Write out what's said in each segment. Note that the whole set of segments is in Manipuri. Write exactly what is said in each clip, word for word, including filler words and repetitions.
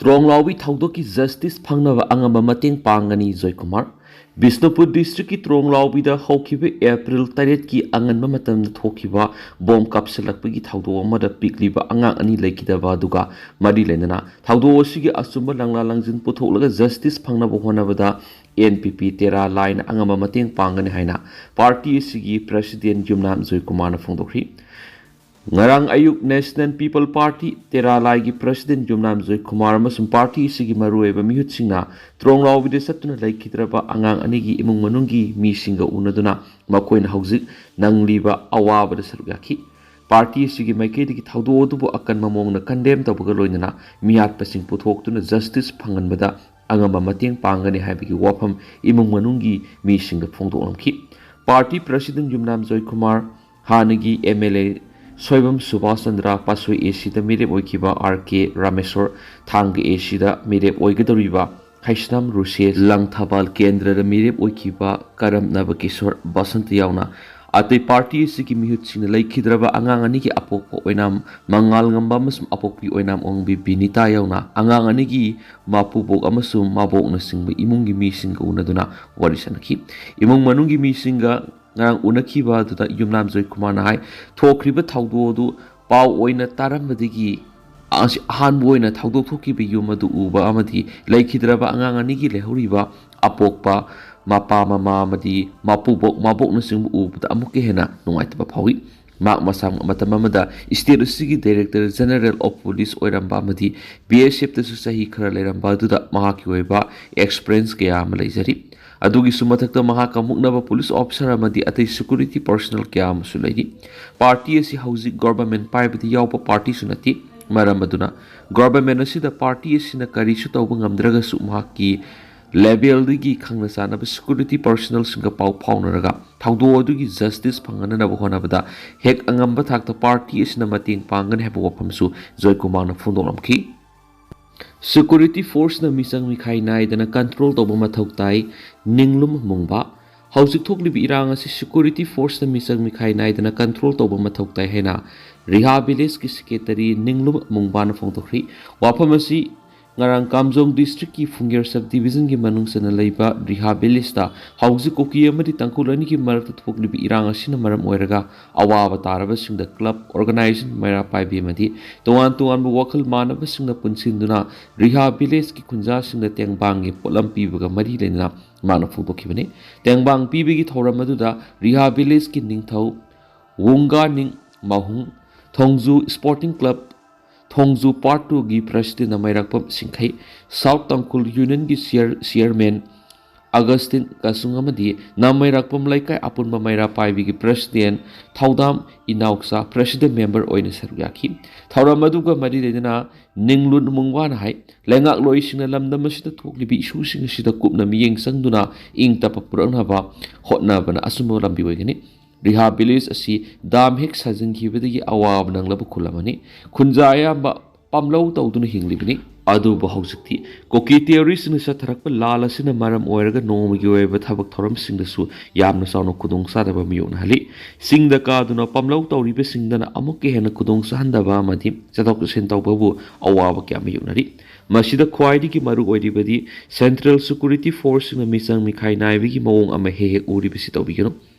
ꯇ꯭ꯔꯣꯡꯂꯥꯎꯕꯤ ꯊꯧꯗꯣꯛꯀꯤ ꯖꯁꯇꯤꯁ ꯐꯪꯅꯕ ꯑꯉꯝꯕ ꯃꯇꯦꯡ ꯄꯥꯡꯒꯅꯤ ꯖꯣꯏꯀꯨꯃꯥꯔ꯫ ꯕꯤꯁꯅꯨꯄꯨꯔ ꯗꯤꯁꯇ꯭ꯔꯤꯛꯀꯤ ꯇ꯭ꯔꯣꯡꯂꯥꯎꯕꯤꯗ ꯍꯧꯈꯤꯕ ꯑꯦꯄ꯭ꯔꯤꯜ ꯇꯔꯦꯠꯀꯤ ꯑꯉꯟꯕ ꯃꯇꯝꯗ ꯊꯣꯛꯈꯤꯕ ꯕꯣꯝ ꯀꯥꯞꯁꯤꯜꯂꯛꯄꯒꯤ ꯊꯧꯗꯣꯛ ꯑꯃꯗ ꯄꯤꯛꯂꯤꯕ ꯑꯉꯥꯡ ꯑꯅꯤ ꯂꯩꯈꯤꯗꯕ ꯑꯗꯨꯒ ꯃꯔꯤ ꯂꯩꯅꯅ ꯊꯧꯗꯣꯛ ꯑꯁꯤꯒꯤ ꯑꯆꯨꯝꯕ ꯂꯪꯂꯥ ꯂꯪꯖꯤꯟ ꯄꯨꯊꯣꯛꯂꯒ ꯖꯁꯇꯤꯁ ꯐꯪꯅꯕ ꯍꯣꯠꯅꯕꯗ ꯑꯦꯟ ꯄꯤ ꯄꯤ ꯇꯦꯔꯥ ꯂꯥꯏꯅ ꯑꯉꯝꯕ ꯃꯇꯦꯡ ꯄꯥꯡꯒꯅꯤ ꯍꯥꯏꯅ ꯄꯥꯔꯇꯤ ꯑꯁꯤꯒꯤ ꯄ꯭ꯔꯁꯤꯗꯦꯟ ꯌꯨꯝꯅꯥꯝ ꯖꯣꯏꯀꯨꯃꯥꯔꯅ ꯐꯣꯡꯗꯣꯛꯈꯤ꯫ ꯉꯔꯥꯡ ꯑꯌꯨꯛ ꯅꯦꯁꯅꯦꯜ ꯄꯤꯄꯜ ꯄꯥꯔꯇꯤ ꯇꯦꯔꯥ ꯂꯥꯏꯒꯤ ꯄ꯭ꯔꯁꯤꯗꯦꯟ ꯌꯨꯝꯅꯥꯝ ꯖꯣꯏꯀꯨꯃꯥꯔ ꯑꯃꯁꯨꯡ ꯄꯥꯔꯇꯤ ꯑꯁꯤꯒꯤ ꯃꯔꯨꯑꯣꯏꯕ ꯃꯤꯍꯨꯠꯁꯤꯡꯅ ꯇ꯭ꯔꯣꯡꯂꯥꯎꯕꯤꯗ ꯆꯠꯇꯨꯅ ꯂꯩꯈꯤꯗ꯭ꯔꯕ ꯑꯉꯥꯡ ꯑꯅꯤꯒꯤ ꯏꯃꯨꯡ ꯃꯅꯨꯡꯒꯤ ꯃꯤꯁꯤꯡꯒ ꯎꯅꯗꯨꯅ ꯃꯈꯣꯏꯅ ꯍꯧꯖꯤꯛ ꯅꯪꯂꯤꯕ ꯑꯋꯥꯕꯗ ꯁꯔꯨꯛ ꯌꯥꯈꯤ꯫ ꯄꯥꯔꯇꯤ ꯑꯁꯤꯒꯤ ꯃꯥꯏꯀꯩꯗꯒꯤ ꯊꯧꯗꯣꯛ ꯑꯗꯨꯕꯨ ꯑꯀꯟꯕ ꯃꯑꯣꯡꯗ ꯀꯟꯗꯦꯝ ꯇꯧꯕꯒ ꯂꯣꯏꯅꯅ ꯃꯤꯌꯥꯠꯄꯁꯤꯡ ꯄꯨꯊꯣꯛꯇꯨꯅ ꯖꯁꯇꯤꯁ ꯐꯪꯍꯟꯕꯗ ꯑꯉꯝꯕ ꯃꯇꯦꯡ ꯄꯥꯡꯒꯅꯤ ꯍꯥꯏꯕꯒꯤ ꯋꯥꯐꯝ ꯏꯃꯨꯡ ꯃꯅꯨꯡꯒꯤ ꯃꯤꯁꯤꯡꯗ ꯐꯣꯡꯗꯣꯛꯂꯝꯈꯤ꯫ ꯄꯥꯔꯇꯤ ꯄ꯭ꯔꯁꯤꯗꯦꯟ ꯌꯨꯝꯅꯥꯝ ꯖꯣꯏꯀꯨꯃꯥꯔ, ꯍꯥꯟꯅꯒꯤ ꯑꯦꯝ ꯑꯦꯜ ꯑꯦ ꯁꯣꯏꯕꯝ ꯁꯨꯕꯥꯁ ꯆꯟꯗ꯭ꯔ, ꯄꯥꯠꯁꯣꯏ ꯑꯦ ꯁꯤꯗ ꯃꯤꯔꯦꯞ ꯑꯣꯏꯈꯤꯕ ꯑꯥꯔ ꯀꯦ ꯔꯥꯃꯦꯁꯣꯔ, ꯊꯥꯡꯒ ꯑꯦ ꯁꯤꯗ ꯃꯤꯔꯦꯞ ꯑꯣꯏꯒꯗꯧꯔꯤꯕ ꯍꯩꯁꯅꯥꯝ ꯔꯨꯁꯦꯁ, ꯂꯪꯊꯕꯥꯜ ꯀꯦꯟꯗ꯭ꯔꯗ ꯃꯤꯔꯦꯞ ꯑꯣꯏꯈꯤꯕ ꯀꯔꯝꯅꯕ ꯀꯤꯁꯣꯔ ꯕꯁꯟꯇ ꯌꯥꯎꯅ ꯑꯇꯩ ꯄꯥꯔꯇꯤ ꯑꯁꯤꯒꯤ ꯃꯤꯍꯨꯠꯁꯤꯡꯅ ꯂꯩꯈꯤꯗ꯭ꯔꯕ ꯑꯉꯥꯡ ꯑꯅꯤꯒꯤ ꯑꯄꯣꯛꯄ ꯑꯣꯏꯅꯥꯝ ꯃꯉꯥꯜꯉꯝꯕ ꯑꯃꯁꯨꯡ ꯑꯄꯣꯛꯄꯤ ꯑꯣꯏꯅꯥꯝ ꯑꯣꯡꯕꯤ ꯕꯤꯅꯤꯇꯥ ꯌꯥꯎꯅ ꯑꯉꯥꯡ ꯑꯅꯤꯒꯤ ꯃꯄꯨꯕꯣꯛ ꯑꯃꯁꯨꯡ ꯃꯕꯣꯛꯅꯆꯤꯡꯕ ꯏꯃꯨꯡꯒꯤ ꯃꯤꯁꯤꯡꯒ ꯎꯅꯗꯨꯅ ꯋꯥꯔꯤ ꯁꯥꯟꯅꯈꯤ꯫ ꯏꯃꯨꯡ ꯃꯅꯨꯡꯒꯤ ꯃꯤꯁꯤꯡꯒ ꯉꯔꯥꯡ ꯎꯅꯈꯤꯕ ꯑꯗꯨꯗ ꯌꯨꯝꯅꯥꯝ ꯖꯣꯏꯀꯨꯃꯥꯔꯅ ꯍꯥꯏ, ꯊꯣꯛꯈ꯭ꯔꯤꯕ ꯊꯧꯗꯣꯛ ꯑꯗꯨ ꯄꯥꯎ ꯑꯣꯏꯅ ꯇꯥꯔꯝꯕꯗꯒꯤ ꯑꯁꯤ ꯑꯍꯥꯟꯕ ꯑꯣꯏꯅ ꯊꯧꯗꯣꯛ ꯊꯣꯛꯈꯤꯕ ꯌꯨꯝ ꯑꯗꯨ ꯎꯕ ꯑꯃꯗꯤ ꯂꯩꯈꯤꯗ꯭ꯔꯕ ꯑꯉꯥꯡ ꯑꯅꯤꯒꯤ ꯂꯩꯍꯧꯔꯤꯕ ꯑꯄꯣꯛꯄ, ꯃꯄꯥ, ꯃꯃꯥ ꯑꯃꯗꯤ ꯃꯄꯨꯕꯣꯛ, ꯃꯕꯣꯛꯅꯆꯤꯡꯕ ꯎꯕꯗ ꯑꯃꯨꯛꯀ ꯍꯦꯟꯅ ꯅꯨꯡꯉꯥꯏꯇꯕ ꯐꯥꯎꯏ꯫ ꯃꯍꯥꯛ ꯃꯁꯥꯃꯛ ꯃꯇꯝ ꯑꯃꯗ state ꯑꯁꯤꯒꯤ Director General of Police ꯑꯣꯏꯔꯝꯕ ꯑꯃꯗꯤ B S F ꯇꯁꯨ ꯆꯍꯤ ꯈꯔ ꯂꯩꯔꯝꯕ ꯑꯗꯨꯗ ꯃꯍꯥꯛꯀꯤ ꯑꯣꯏꯕ experience ꯀꯌꯥ ꯑꯃ ꯂꯩꯖꯔꯤ꯫ ꯑꯗꯨꯒꯤꯁꯨ ꯃꯊꯛꯇ ꯃꯍꯥꯛꯀ ꯃꯨꯛꯅꯕ police officer ꯑꯃꯗꯤ ꯑꯇꯩ security personnel ꯀꯌꯥ ꯑꯃꯁꯨ ꯂꯩꯔꯤ꯫ ꯄꯥꯔꯇꯤ ꯑꯁꯤ ꯍꯧꯖꯤꯛ government ꯄꯥꯏꯕꯗ ꯌꯥꯎꯕ ꯄꯥꯔꯇꯤꯁꯨ ꯅꯠꯇꯦ꯫ ꯃꯔꯝ ꯑꯗꯨꯅ government ꯑꯁꯤꯗ ꯄꯥꯔꯇꯤ ꯑꯁꯤꯅ ꯀꯔꯤꯁꯨ ꯇꯧꯕ ꯉꯝꯗ꯭ꯔꯒꯁꯨ ꯃꯍꯥꯛꯀꯤ levelꯗꯒꯤ ꯈꯪꯅ ꯆꯥꯟꯅꯕ security personnelꯁꯤꯡꯒ ꯄꯥꯎ ꯐꯥꯎꯅꯔꯒ ꯊꯧꯗꯣꯛ ꯑꯗꯨꯒꯤ justice ꯐꯪꯍꯟꯅꯕ ꯍꯣꯠꯅꯕꯗ ꯍꯦꯛ ꯑꯉꯝꯕ ꯊꯥꯛꯇ ꯄꯥꯔꯇꯤ ꯑꯁꯤꯅ ꯃꯇꯦꯡ ꯄꯥꯡꯒꯅꯤ ꯍꯥꯏꯕ ꯋꯥꯐꯝꯁꯨ ꯖꯣꯏꯀꯨꯃꯥꯔꯅ ꯐꯣꯡꯗꯣꯛꯂꯝꯈꯤ꯫ Security forceꯅ ꯃꯤꯆꯪ ꯃꯤꯈꯥꯏ ꯅꯥꯏꯗꯅ control ꯇꯧꯕ ꯃꯊꯧ ꯇꯥꯏ, ꯅꯤꯡꯂꯨꯝ ꯃꯨꯡꯕꯥ꯫ ꯍꯧꯖꯤꯛ ꯊꯣꯛꯂꯤꯕ ꯏꯔꯥꯡ ꯑꯁꯤ security forceꯅ ꯃꯤꯆꯪ ꯃꯤꯈꯥꯏ ꯅꯥꯏꯗꯅ control ꯇꯧꯕ ꯃꯊꯧ ꯇꯥꯏ ꯍꯥꯏꯅ ꯔꯤꯍꯥ villageꯀꯤ secretary ꯅꯤꯡꯂꯨꯝ ꯃꯨꯡꯕꯥꯅ ꯐꯣꯡꯗꯣꯛꯈ꯭ꯔꯤ꯫ ꯋꯥꯐꯝ ꯑꯁꯤ ꯉꯔꯥꯡ ꯀꯥꯝꯖꯣꯡ ꯗꯤꯁꯇ꯭ꯔꯤꯛꯀꯤ ꯐꯨꯡꯒꯦꯔ ꯁꯕ ꯗꯤꯕꯤꯖꯟꯒꯤ ꯃꯅꯨꯡ ꯆꯟꯅ ꯂꯩꯕ ꯔꯤꯍꯥ ꯚꯤꯂꯦꯖꯇ ꯍꯧꯖꯤꯛ ꯀꯨꯀꯤ ꯑꯃꯗꯤ ꯇꯥꯡꯈꯨꯜ ꯑꯅꯤꯒꯤ ꯃꯔꯛꯇ ꯊꯣꯛꯂꯤꯕ ꯏꯔꯥꯡ ꯑꯁꯤꯅ ꯃꯔꯝ ꯑꯣꯏꯔꯒ ꯑꯋꯥꯕ ꯇꯥꯔꯕꯁꯤꯡꯗ ꯀ꯭ꯂꯕ, ꯑꯣꯔꯒꯅꯥꯏꯖꯦꯁꯟ, ꯃꯩꯔꯥ ꯄꯥꯏꯕꯤ ꯑꯃꯗꯤ ꯇꯣꯉꯥꯟ ꯇꯣꯉꯥꯟꯕ ꯋꯥꯈꯜ ꯃꯥꯟꯅꯕꯁꯤꯡꯅ ꯄꯨꯟꯁꯤꯟꯗꯨꯅ ꯔꯤꯍꯥ ꯚꯤꯂꯦꯖꯀꯤ ꯈꯨꯟꯖꯥꯁꯤꯡꯗ ꯇꯦꯡꯕꯥꯡꯒꯤ ꯄꯣꯠꯂꯝ ꯄꯤꯕꯒ ꯃꯔꯤ ꯂꯩꯅꯅ ꯃꯥꯅ ꯐꯣꯡꯗꯣꯛꯈꯤꯕꯅꯤ꯫ ꯇꯦꯡꯕꯥꯡ ꯄꯤꯕꯒꯤ ꯊꯧꯔꯝ ꯑꯗꯨꯗ ꯔꯤꯍꯥ ꯚꯤꯂꯦꯖꯀꯤ ꯅꯤꯡꯊꯧ ꯋꯨꯡꯒꯥꯅꯤꯡ ꯃꯥꯍꯨꯡ, ꯊꯣꯡꯖꯨ ꯁ꯭ꯄꯣꯔꯇꯤꯡ ꯀ꯭ꯂꯕ, ꯊꯣꯡꯖꯨ ꯄꯥꯔꯠ ꯇꯨꯒꯤ ꯄ꯭ꯔꯁꯤꯗꯦꯟ ꯅꯃꯩꯔꯥꯛꯄꯝ ꯁꯤꯡꯈꯩ, ꯁꯥꯎꯠ ꯇꯥꯡꯈꯨꯜ ꯌꯨꯅꯤꯌꯟꯒꯤ ꯆꯤꯌꯔ-, ꯆꯤꯌꯔꯃꯦꯟ ꯑꯒꯁꯇꯤꯟ ꯀꯁꯨꯡ ꯑꯃꯗꯤ ꯅꯃꯩꯔꯥꯛꯄꯝ ꯂꯩꯀꯥꯏ ꯑꯄꯨꯟꯕ ꯃꯩꯔꯥ ꯄꯥꯏꯕꯤꯒꯤ ꯄ꯭ꯔꯁꯤꯗꯦꯟ ꯊꯧꯗꯥꯝ ꯏꯅꯥꯎꯆꯥ ꯄ꯭ꯔꯁꯤꯗꯦꯟ ꯃꯦꯝꯕꯔ ꯑꯣꯏꯅ ꯁꯔꯨꯛ ꯌꯥꯈꯤ꯫ ꯊꯧꯔꯝ ꯑꯗꯨꯒ ꯃꯔꯤ ꯂꯩꯅꯅ ꯅꯤꯡꯂꯨꯟ ꯃꯨꯡꯋꯥꯅ ꯍꯥꯏ, ꯂꯩꯉꯥꯛꯂꯣꯏꯁꯤꯡꯅ ꯂꯝꯗꯝ ꯑꯁꯤꯗ ꯊꯣꯛꯂꯤꯕ ꯏꯁꯨꯁꯤꯡ ꯑꯁꯤꯗ ꯀꯨꯞꯅ ꯃꯤꯠꯌꯦꯡ ꯆꯪꯗꯨꯅ ꯏꯪ ꯇꯞꯄ ꯄꯨꯔꯛꯅꯕ ꯍꯣꯠꯅꯕꯅ ꯑꯆꯨꯝꯕ ꯂꯝꯕꯤ ꯑꯣꯏꯒꯅꯤ꯫ ꯔꯤꯍꯥ ꯚꯤꯂꯦꯖ ꯑꯁꯤ ꯗꯥꯝ ꯍꯦꯛ ꯁꯥꯖꯤꯟꯈꯤꯕꯗꯒꯤ ꯑꯋꯥꯕ ꯅꯪꯂꯕ ꯈꯨꯜ ꯑꯃꯅꯤ꯫ ꯈꯨꯟꯖꯥ ꯑꯌꯥꯝꯕ ꯄꯥꯝꯂꯧ ꯇꯧꯗꯨꯅ ꯍꯤꯡꯂꯤꯕꯅꯤ꯫ ꯑꯗꯨꯕꯨ ꯍꯧꯖꯤꯛꯇꯤ ꯀꯨꯀꯤ ꯇꯦꯔꯣꯔꯤꯁꯁꯤꯡꯅ ꯆꯠꯊꯔꯛꯄ ꯂꯥꯜ ꯑꯁꯤꯅ ꯃꯔꯝ ꯑꯣꯏꯔꯒ ꯅꯣꯡꯃꯒꯤ ꯑꯣꯏꯕ ꯊꯕꯛ ꯊꯧꯔꯝꯁꯤꯡꯗꯁꯨ ꯌꯥꯝꯅ ꯆꯥꯎꯅ ꯈꯨꯗꯣꯡꯆꯥꯗꯕ ꯃꯥꯌꯣꯛꯅꯍꯜꯂꯤ꯫ ꯆꯤꯡꯗ ꯀꯥꯗꯨꯅ ꯄꯥꯝꯂꯧ ꯇꯧꯔꯤꯕꯁꯤꯡꯗꯅ ꯑꯃꯨꯛꯀ ꯍꯦꯟꯅ ꯈꯨꯗꯣꯡ ꯆꯥꯍꯟꯗꯕ ꯑꯃꯗꯤ ꯆꯠꯊꯣꯛ ꯆꯠꯁꯤꯟ ꯇꯧꯕꯕꯨ ꯑꯋꯥꯕ ꯀꯌꯥ ꯃꯥꯌꯣꯛꯅꯔꯤ꯫ ꯃꯁꯤꯗ ꯈ꯭ꯋꯥꯏꯗꯒꯤ ꯃꯔꯨ ꯑꯣꯏꯔꯤꯕꯗꯤ ꯁꯦꯟꯇ꯭ꯔꯦꯜ ꯁꯦꯀ꯭ꯌꯨꯔꯤꯇꯤ ꯐꯣꯔꯁꯁꯤꯡꯅ ꯃꯤꯆꯪ ꯃꯤꯈꯥꯏ ꯅꯥꯏꯕꯒꯤ ꯃꯑꯣꯡ ꯑꯃ ꯍꯦꯛ ꯍꯦꯛ ꯎꯔꯤꯕꯁꯤ ꯇꯧꯕꯤꯒꯅꯨ꯫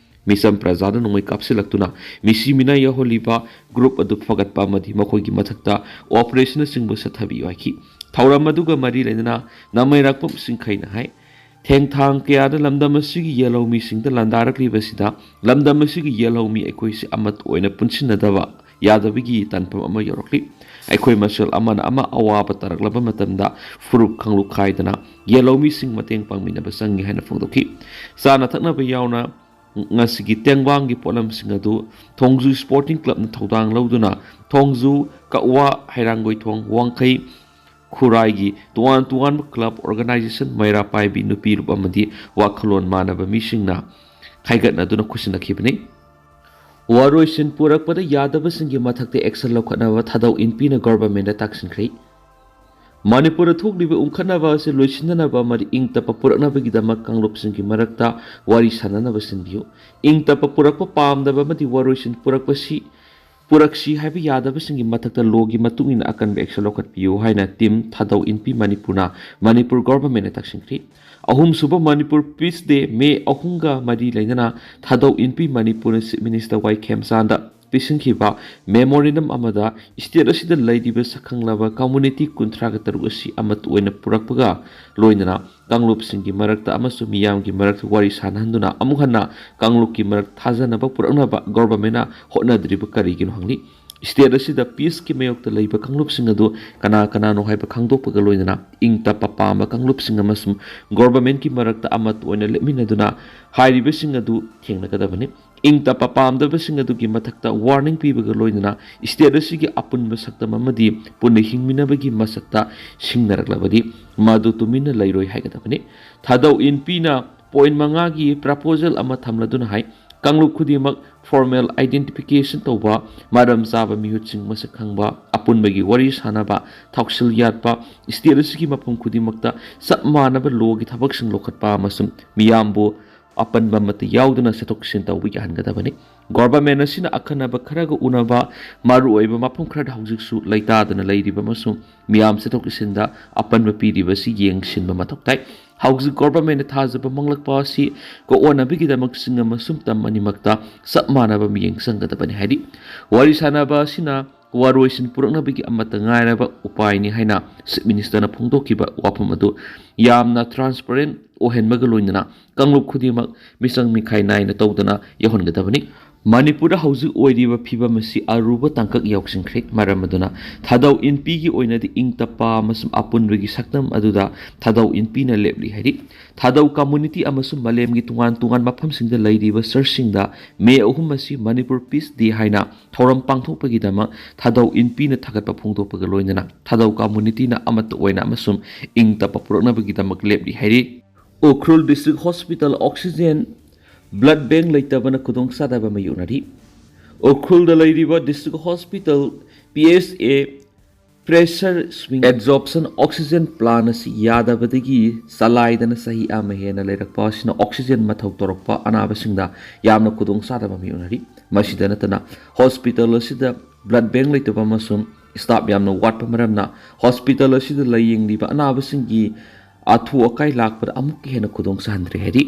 ꯃꯤꯆꯝ ꯄ꯭ꯔꯖꯥꯗ ꯅꯣꯡꯃꯩ ꯀꯥꯞꯁꯤꯜꯂꯛꯇꯨꯅ ꯃꯤꯁꯤ ꯃꯤꯅꯥ ꯌꯥꯎꯍꯜꯂꯤꯕ ꯒ꯭ꯔꯨꯞ ꯑꯗꯨ ꯐꯒꯠꯄ ꯑꯃꯗꯤ ꯃꯈꯣꯏꯒꯤ ꯃꯊꯛꯇ ꯑꯣꯄꯔꯦꯁꯟꯅꯆꯤꯡꯕ ꯆꯠꯊꯕꯤꯌꯨ ꯍꯥꯏꯈꯤ꯫ ꯊꯧꯔꯝ ꯑꯗꯨꯒ ꯃꯔꯤ ꯂꯩꯅꯅ ꯅꯃꯩꯔꯥꯛꯄꯝ ꯁꯤꯡꯈꯩꯅ ꯍꯥꯏ, ꯊꯦꯡꯊꯥꯡ ꯀꯌꯥꯗ ꯂꯝꯗꯝ ꯑꯁꯤꯒꯤ ꯌꯦꯜꯍꯧꯃꯤꯁꯤꯡꯗ ꯂꯥꯟꯗꯥꯔꯛꯂꯤꯕꯁꯤꯗ ꯂꯝꯗꯝ ꯑꯁꯤꯒꯤ ꯌꯦꯜꯍꯧꯃꯤ ꯑꯩꯈꯣꯏꯁꯤ ꯑꯃꯠꯇ ꯑꯣꯏꯅ ꯄꯨꯟꯁꯤꯟꯅꯗꯕ ꯌꯥꯗꯕꯒꯤ ꯇꯥꯟꯐꯝ ꯑꯃ ꯌꯧꯔꯛꯂꯤ꯫ ꯑꯩꯈꯣꯏ ꯃꯁꯦꯜ ꯑꯃꯅ ꯑꯃ ꯑꯋꯥꯕ ꯇꯥꯔꯛꯂꯕ ꯃꯇꯝꯗ ꯐꯨꯔꯨꯞ ꯀꯥꯡꯂꯨꯞ ꯈꯥꯏꯗꯅ ꯌꯦꯜꯍꯧꯃꯤꯁꯤꯡ ꯃꯇꯦꯡ ꯄꯥꯡꯃꯤꯟꯅꯕ ꯆꯪꯏ ꯍꯥꯏꯅ ꯐꯣꯡꯗꯣꯛꯈꯤ꯫ ꯆꯥꯅ ꯊꯛꯅꯕ ꯌꯥꯎꯅ ꯉꯁꯤꯒꯤ ꯇꯦꯡꯕꯥꯡꯒꯤ ꯄꯣꯠꯂꯝꯁꯤꯡ ꯑꯗꯨ ꯊꯣꯡꯖꯨ ꯁ꯭ꯄꯣꯔꯇꯤꯡ ꯀ꯭ꯂꯕꯅ ꯊꯧꯗꯥꯡ ꯂꯧꯗꯨꯅ ꯊꯣꯡꯖꯨ, ꯀꯛꯋꯥ, ꯍꯩꯔꯥꯡꯒꯣꯏꯊꯣꯡ, ꯋꯥꯡꯈꯩ, ꯈꯨꯔꯥꯏꯒꯤ ꯇꯣꯉꯥꯟ ꯇꯣꯉꯥꯟꯕ ꯀ꯭ꯂꯕ, ꯑꯣꯔꯒꯅꯥꯏꯖꯦꯁꯟ, ꯃꯩꯔꯥ ꯄꯥꯏꯕꯤ, ꯅꯨꯄꯤ ꯂꯨꯞ ꯑꯃꯗꯤ ꯋꯥꯈꯜꯂꯣꯟ ꯃꯥꯟꯅꯕ ꯃꯤꯁꯤꯡꯅ ꯈꯥꯏꯒꯠꯅꯗꯨꯅ ꯈꯨꯠꯁꯤꯟꯅꯈꯤꯕꯅꯤ꯫ ꯋꯥꯔꯣꯏꯁꯤꯟ ꯄꯨꯔꯛꯄꯗ ꯌꯥꯗꯕꯁꯤꯡꯒꯤ ꯃꯊꯛꯇ ꯑꯦꯛꯁꯟ ꯂꯧꯈꯠꯅꯕ ꯊꯥꯗꯧ ꯏꯟꯄꯤꯅ ꯒꯣꯚꯔꯟꯃꯦꯟꯗ ꯇꯥꯛꯁꯤꯟꯈ꯭ꯔꯦ꯫ ꯃꯅꯤꯄꯨꯔꯗ ꯊꯣꯛꯂꯤꯕ ꯎꯪꯈꯠꯅꯕ ꯑꯁꯤ ꯂꯣꯏꯁꯤꯟꯅꯅꯕ ꯑꯃꯗꯤ ꯏꯪ ꯇꯞꯄ ꯄꯨꯔꯛꯅꯕꯒꯤꯗꯃꯛ ꯀꯥꯡꯂꯨꯞꯁꯤꯡꯒꯤ ꯃꯔꯛꯇ ꯋꯥꯔꯤ ꯁꯥꯟꯅꯅꯕ ꯁꯤꯟꯕꯤꯌꯨ꯫ ꯏꯪ ꯇꯞꯄ ꯄꯨꯔꯛꯄ ꯄꯥꯝꯗꯕ ꯑꯃꯗꯤ ꯋꯥꯔꯣꯏꯁꯤꯟ ꯄꯨꯔꯛꯄꯁꯤ ꯄꯨꯔꯛꯁꯤ ꯍꯥꯏꯕ ꯌꯥꯗꯕꯁꯤꯡꯒꯤ ꯃꯊꯛꯇ ꯂꯣꯒꯤ ꯃꯇꯨꯡ ꯏꯟꯅ ꯑꯀꯟꯕ action ꯂꯧꯈꯠꯄꯤꯌꯨ ꯍꯥꯏꯅ ꯇꯤꯝ ꯊꯥꯗꯧ ꯏꯟꯄꯤ ꯃꯅꯤꯄꯨꯔꯅ ꯃꯅꯤꯄꯨꯔ ꯒꯣꯚꯔꯟꯃꯦꯟꯠꯅ ꯇꯛꯁꯤꯟꯈ꯭ꯔꯤ꯫ ꯑꯍꯨꯝꯁꯨꯕ ꯃꯅꯤꯄꯨꯔ ꯄꯤꯁ ꯗꯦ ꯃꯦ ꯑꯍꯨꯝꯒ ꯃꯔꯤ ꯂꯩꯅꯅ ꯊꯥꯗꯧ ꯏꯟꯄꯤ ꯃꯅꯤꯄꯨꯔꯅ ꯆꯤꯐ ꯃꯤꯅꯤꯁꯇꯔ ꯋꯥꯏ ꯈꯦꯝꯆꯥꯟꯗ ꯄꯤꯁꯤꯟꯈꯤꯕ ꯃꯦꯃꯣꯔꯦꯟꯗꯝ ꯑꯃꯗ ꯁ꯭ꯇꯦꯠ ꯑꯁꯤꯗ ꯂꯩꯔꯤꯕ ꯁꯛꯈꯪꯂꯕ ꯀꯝꯃꯨꯅꯤꯇꯤ ꯀꯨꯟꯊ꯭ꯔꯥꯒ ꯇꯔꯨꯛ ꯑꯁꯤ ꯑꯃꯠꯇ ꯑꯣꯏꯅ ꯄꯨꯔꯛꯄꯒ ꯂꯣꯏꯅꯅ ꯀꯥꯡꯂꯨꯞꯁꯤꯡꯒꯤ ꯃꯔꯛꯇ ꯑꯃꯁꯨꯡ ꯃꯤꯌꯥꯝꯒꯤ ꯃꯔꯛꯇ ꯋꯥꯔꯤ ꯁꯥꯟꯅꯍꯟꯗꯨꯅ ꯑꯃꯨꯛ ꯍꯟꯅ ꯀꯥꯡꯂꯨꯞꯀꯤ ꯃꯔꯛ ꯊꯥꯖꯅꯕ ꯄꯨꯔꯛꯅꯕ ꯒꯣꯚꯔꯟꯃꯦꯟꯠꯅ ꯍꯣꯠꯅꯗ꯭ꯔꯤꯕ ꯀꯔꯤꯒꯤꯅꯣ ꯍꯪꯂꯤ꯫ ꯁ꯭ꯇꯦꯠ ꯑꯁꯤꯗ ꯄꯤꯁꯀꯤ ꯃꯥꯌꯣꯛꯇ ꯂꯩꯕ ꯀꯥꯡꯂꯨꯞꯁꯤꯡ ꯑꯗꯨ ꯀꯅꯥ ꯀꯅꯥꯅꯣ ꯍꯥꯏꯕ ꯈꯪꯗꯣꯛꯄꯒ ꯂꯣꯏꯅꯅ ꯏꯪ ꯇꯞꯄ ꯄꯥꯝꯕ ꯀꯥꯡꯂꯨꯞꯁꯤꯡ ꯑꯃꯁꯨꯡ ꯒꯣꯚꯔꯟꯃꯦꯟꯠꯀꯤ ꯃꯔꯛꯇ ꯑꯃꯠꯇ ꯑꯣꯏꯅ ꯂꯦꯞꯃꯤꯟꯅꯗꯨꯅ ꯍꯥꯏꯔꯤꯕꯁꯤꯡ ꯑꯗꯨ ꯊꯦꯡꯅꯒꯗꯕꯅꯤ꯫ ꯏꯪ ꯇꯞꯄ ꯄꯥꯝꯗꯕꯁꯤꯡ ꯑꯗꯨꯒꯤ ꯃꯊꯛꯇ ꯋꯥꯔꯅꯤꯡ ꯄꯤꯕꯒ ꯂꯣꯏꯅꯅ ꯁ꯭ꯇꯦꯠ ꯑꯁꯤꯒꯤ ꯑꯄꯨꯟꯕ ꯁꯛꯇꯝ ꯑꯃꯗꯤ ꯄꯨꯟꯅ ꯍꯤꯡꯃꯤꯟꯅꯕꯒꯤ ꯃꯁꯛꯇ ꯁꯤꯡꯅꯔꯛꯂꯕꯗꯤ ꯃꯗꯨ ꯇꯨꯃꯤꯟꯅ ꯂꯩꯔꯣꯏ ꯍꯥꯏꯒꯗꯕꯅꯤ꯫ ꯊꯥꯗꯧ ꯏꯟꯄꯤꯅ ꯄꯣꯏꯟꯠ ꯃꯉꯥꯒꯤ ꯄ꯭ꯔꯄꯣꯖꯦꯜ ꯑꯃ ꯊꯝꯂꯗꯨꯅ ꯍꯥꯏ, ꯀꯥꯡꯂꯨꯞ ꯈꯨꯗꯤꯡꯃꯛ ꯐꯣꯔꯃꯦꯜ ꯑꯥꯏꯗꯦꯟꯇꯤꯐꯤꯀꯦꯁꯟ ꯇꯧꯕ, ꯃꯔꯝ ꯆꯥꯕ ꯃꯤꯍꯨꯠꯁꯤꯡ ꯃꯁꯛ ꯈꯪꯕ, ꯑꯄꯨꯟꯕꯒꯤ ꯋꯥꯔꯤ ꯁꯥꯅꯕ, ꯊꯧꯁꯤꯜ ꯌꯥꯠꯄ, ꯁ꯭ꯇꯦꯠ ꯑꯁꯤꯒꯤ ꯃꯐꯝ ꯈꯨꯗꯤꯡꯃꯛꯇ ꯆꯞ ꯃꯥꯟꯅꯕ ꯂꯣꯒꯤ ꯊꯕꯛꯁꯤꯡ ꯂꯧꯈꯠꯄ ꯑꯃꯁꯨꯡ ꯃꯤꯌꯥꯝꯕꯨ ꯑꯄꯟꯕ ꯑꯃꯠꯇ ꯌꯥꯎꯗꯅ ꯆꯠꯊꯣꯛ ꯆꯠꯁꯤꯟ ꯇꯧꯕ ꯌꯥꯍꯟꯒꯗꯕꯅꯤ꯫ ꯒꯣꯚꯔꯟꯃꯦꯟꯠ ꯑꯁꯤꯅ ꯑꯈꯟꯅꯕ ꯈꯔꯒ ꯎꯅꯕ ꯃꯔꯨꯑꯣꯏꯕ ꯃꯐꯝ ꯈꯔꯗ ꯍꯧꯖꯤꯛꯁꯨ ꯂꯩꯇꯥꯗꯅ ꯂꯩꯔꯤꯕ ꯑꯃꯁꯨꯡ ꯃꯤꯌꯥꯝ ꯆꯠꯊꯣꯛ ꯆꯠꯁꯤꯟꯗ ꯑꯄꯟꯕ ꯄꯤꯔꯤꯕ ꯑꯁꯤ ꯌꯦꯡꯁꯤꯟꯕ ꯃꯊꯧ ꯇꯥꯏ꯫ ꯍꯧꯖꯤꯛ ꯒꯣꯚꯔꯟꯃꯦꯟꯠꯅ ꯊꯥꯖꯕ ꯃꯥꯡꯂꯛꯄ ꯑꯁꯤ ꯀꯣꯛꯑꯣꯟꯅꯕꯒꯤꯗꯃꯛ ꯆꯤꯡ ꯑꯃꯁꯨꯡ ꯇꯝ ꯑꯅꯤꯃꯛꯇ ꯆꯞ ꯃꯥꯟꯅꯕ ꯃꯤꯠꯌꯦꯡ ꯆꯪꯒꯗꯕꯅꯤ ꯍꯥꯏꯔꯤ꯫ ꯋꯥꯔꯤ ꯁꯥꯅꯕ ꯑꯁꯤꯅ ꯋꯥꯔꯣꯏꯁꯤꯟ ꯄꯨꯔꯛꯅꯕꯒꯤ ꯑꯃꯠꯇ ꯉꯥꯏꯔꯕ ꯎꯄꯥꯏꯅꯤ ꯍꯥꯏꯅ ꯆꯤꯐ ꯃꯤꯅꯤꯁꯇꯔꯅ ꯐꯣꯡꯗꯣꯛꯈꯤꯕ ꯋꯥꯐꯝ ꯑꯗꯨ ꯌꯥꯝꯅ ꯇ꯭ꯔꯥꯟꯁꯄꯔꯦꯟꯠ ꯑꯣꯏꯍꯟꯕꯒ ꯂꯣꯏꯅꯅ ꯀꯥꯡꯂꯨꯞ ꯈꯨꯗꯤꯡꯃꯛ ꯃꯤꯆꯪ ꯃꯤꯈꯥꯏ ꯅꯥꯏꯅ ꯇꯧꯗꯅ ꯌꯧꯍꯟꯒꯗꯕꯅꯤ꯫ ꯃꯅꯤꯄꯨꯔꯗ ꯍꯧꯖꯤꯛ ꯑꯣꯏꯔꯤꯕ ꯐꯤꯕꯝ ꯑꯁꯤ ꯑꯔꯨꯕ ꯇꯥꯡꯀꯛ ꯌꯧꯁꯤꯟꯈ꯭ꯔꯦ꯫ ꯃꯔꯝ ꯑꯗꯨꯅ ꯊꯥꯗꯧ ꯏꯟꯄꯤꯒꯤ ꯑꯣꯏꯅꯗꯤ ꯏꯪ ꯇꯞꯄ ꯑꯃꯁꯨꯡ ꯑꯄꯨꯟꯕꯒꯤ ꯁꯛꯇꯝ ꯑꯗꯨꯗ ꯊꯥꯗꯧ ꯏꯟꯄꯤꯅ ꯂꯦꯞꯂꯤ ꯍꯥꯏꯔꯤ꯫ ꯊꯥꯗꯧ ꯀꯝꯃꯨꯅꯤꯇꯤ ꯑꯃꯁꯨꯡ ꯃꯥꯂꯦꯝꯒꯤ ꯇꯣꯉꯥꯟ ꯇꯣꯉꯥꯟꯕ ꯃꯐꯝꯁꯤꯡꯗ ꯂꯩꯔꯤꯕ ꯆꯔꯆꯁꯤꯡꯗ ꯃꯦ ꯑꯍꯨꯝ ꯑꯁꯤ ꯃꯅꯤꯄꯨꯔ ꯄꯤꯁ ꯗꯦ ꯍꯥꯏꯅ ꯊꯧꯔꯝ ꯄꯥꯡꯊꯣꯛꯄꯒꯤꯗꯃꯛ ꯊꯥꯗꯧ ꯏꯟꯄꯤꯅ ꯊꯥꯒꯠꯄ ꯐꯣꯡꯗꯣꯛꯄꯒ ꯂꯣꯏꯅꯅ ꯊꯥꯗꯧ ꯀꯝꯃꯨꯅꯤꯇꯤꯅ ꯑꯃꯠꯇ ꯑꯣꯏꯅ ꯑꯃꯁꯨꯡ ꯏꯪ ꯇꯞꯄ ꯄꯨꯔꯛꯅꯕꯒꯤꯗꯃꯛ ꯂꯦꯞꯂꯤ ꯍꯥꯏꯔꯤ꯫ Ukhrul district hospital oxygen blood bank ꯂꯩꯇꯕꯅ ꯈꯨꯗꯣꯡꯆꯥꯗꯕ ꯃꯥꯌꯣꯛꯅꯔꯤ꯫ ꯎꯈ꯭ꯔꯨꯜꯗ ꯂꯩꯔꯤꯕ ꯗꯤꯁꯇ꯭ꯔꯤꯛ ꯍꯣꯁꯄꯤꯇꯥꯜ, ꯄꯤ ꯑꯩꯆ ꯑꯦ, pressure swing adsorption oxygen plant ꯑꯁꯤ ꯌꯥꯗꯕꯗꯒꯤ ꯆꯂꯥꯏꯗꯅ ꯆꯍꯤ ꯑꯃ ꯍꯦꯟꯅ ꯂꯩꯔꯛꯄ ꯑꯁꯤꯅ ꯑꯣꯛꯁꯤꯖꯦꯟ ꯃꯊꯧ ꯇꯧꯔꯛꯄ ꯑꯅꯥꯕꯁꯤꯡꯗ ꯌꯥꯝꯅ ꯈꯨꯗꯣꯡꯆꯥꯗꯕ ꯃꯥꯌꯣꯛꯅꯔꯤ꯫ ꯃꯁꯤꯗ ꯅꯠꯇꯅ, ꯍꯣꯁꯄꯤꯇꯥꯜ ꯑꯁꯤꯗ ꯕ꯭ꯂꯗ ꯕꯦꯡꯛ ꯂꯩꯇꯕ ꯑꯃꯁꯨꯡ ꯁ꯭ꯇꯥꯐ ꯌꯥꯝꯅ ꯋꯥꯠꯄ ꯃꯔꯝꯅ ꯍꯣꯁꯄꯤꯇꯥꯜ ꯑꯁꯤꯗ ꯂꯥꯌꯦꯡꯂꯤꯕ ꯑꯅꯥꯕꯁꯤꯡꯒꯤ ꯑꯊꯨ ꯑꯀꯥꯏ ꯂꯥꯛꯄꯗ ꯑꯃꯨꯛꯀ ꯍꯦꯟꯅ ꯈꯨꯗꯣꯡ ꯆꯥꯍꯟꯗ꯭ꯔꯦ ꯍꯥꯏꯔꯤ꯫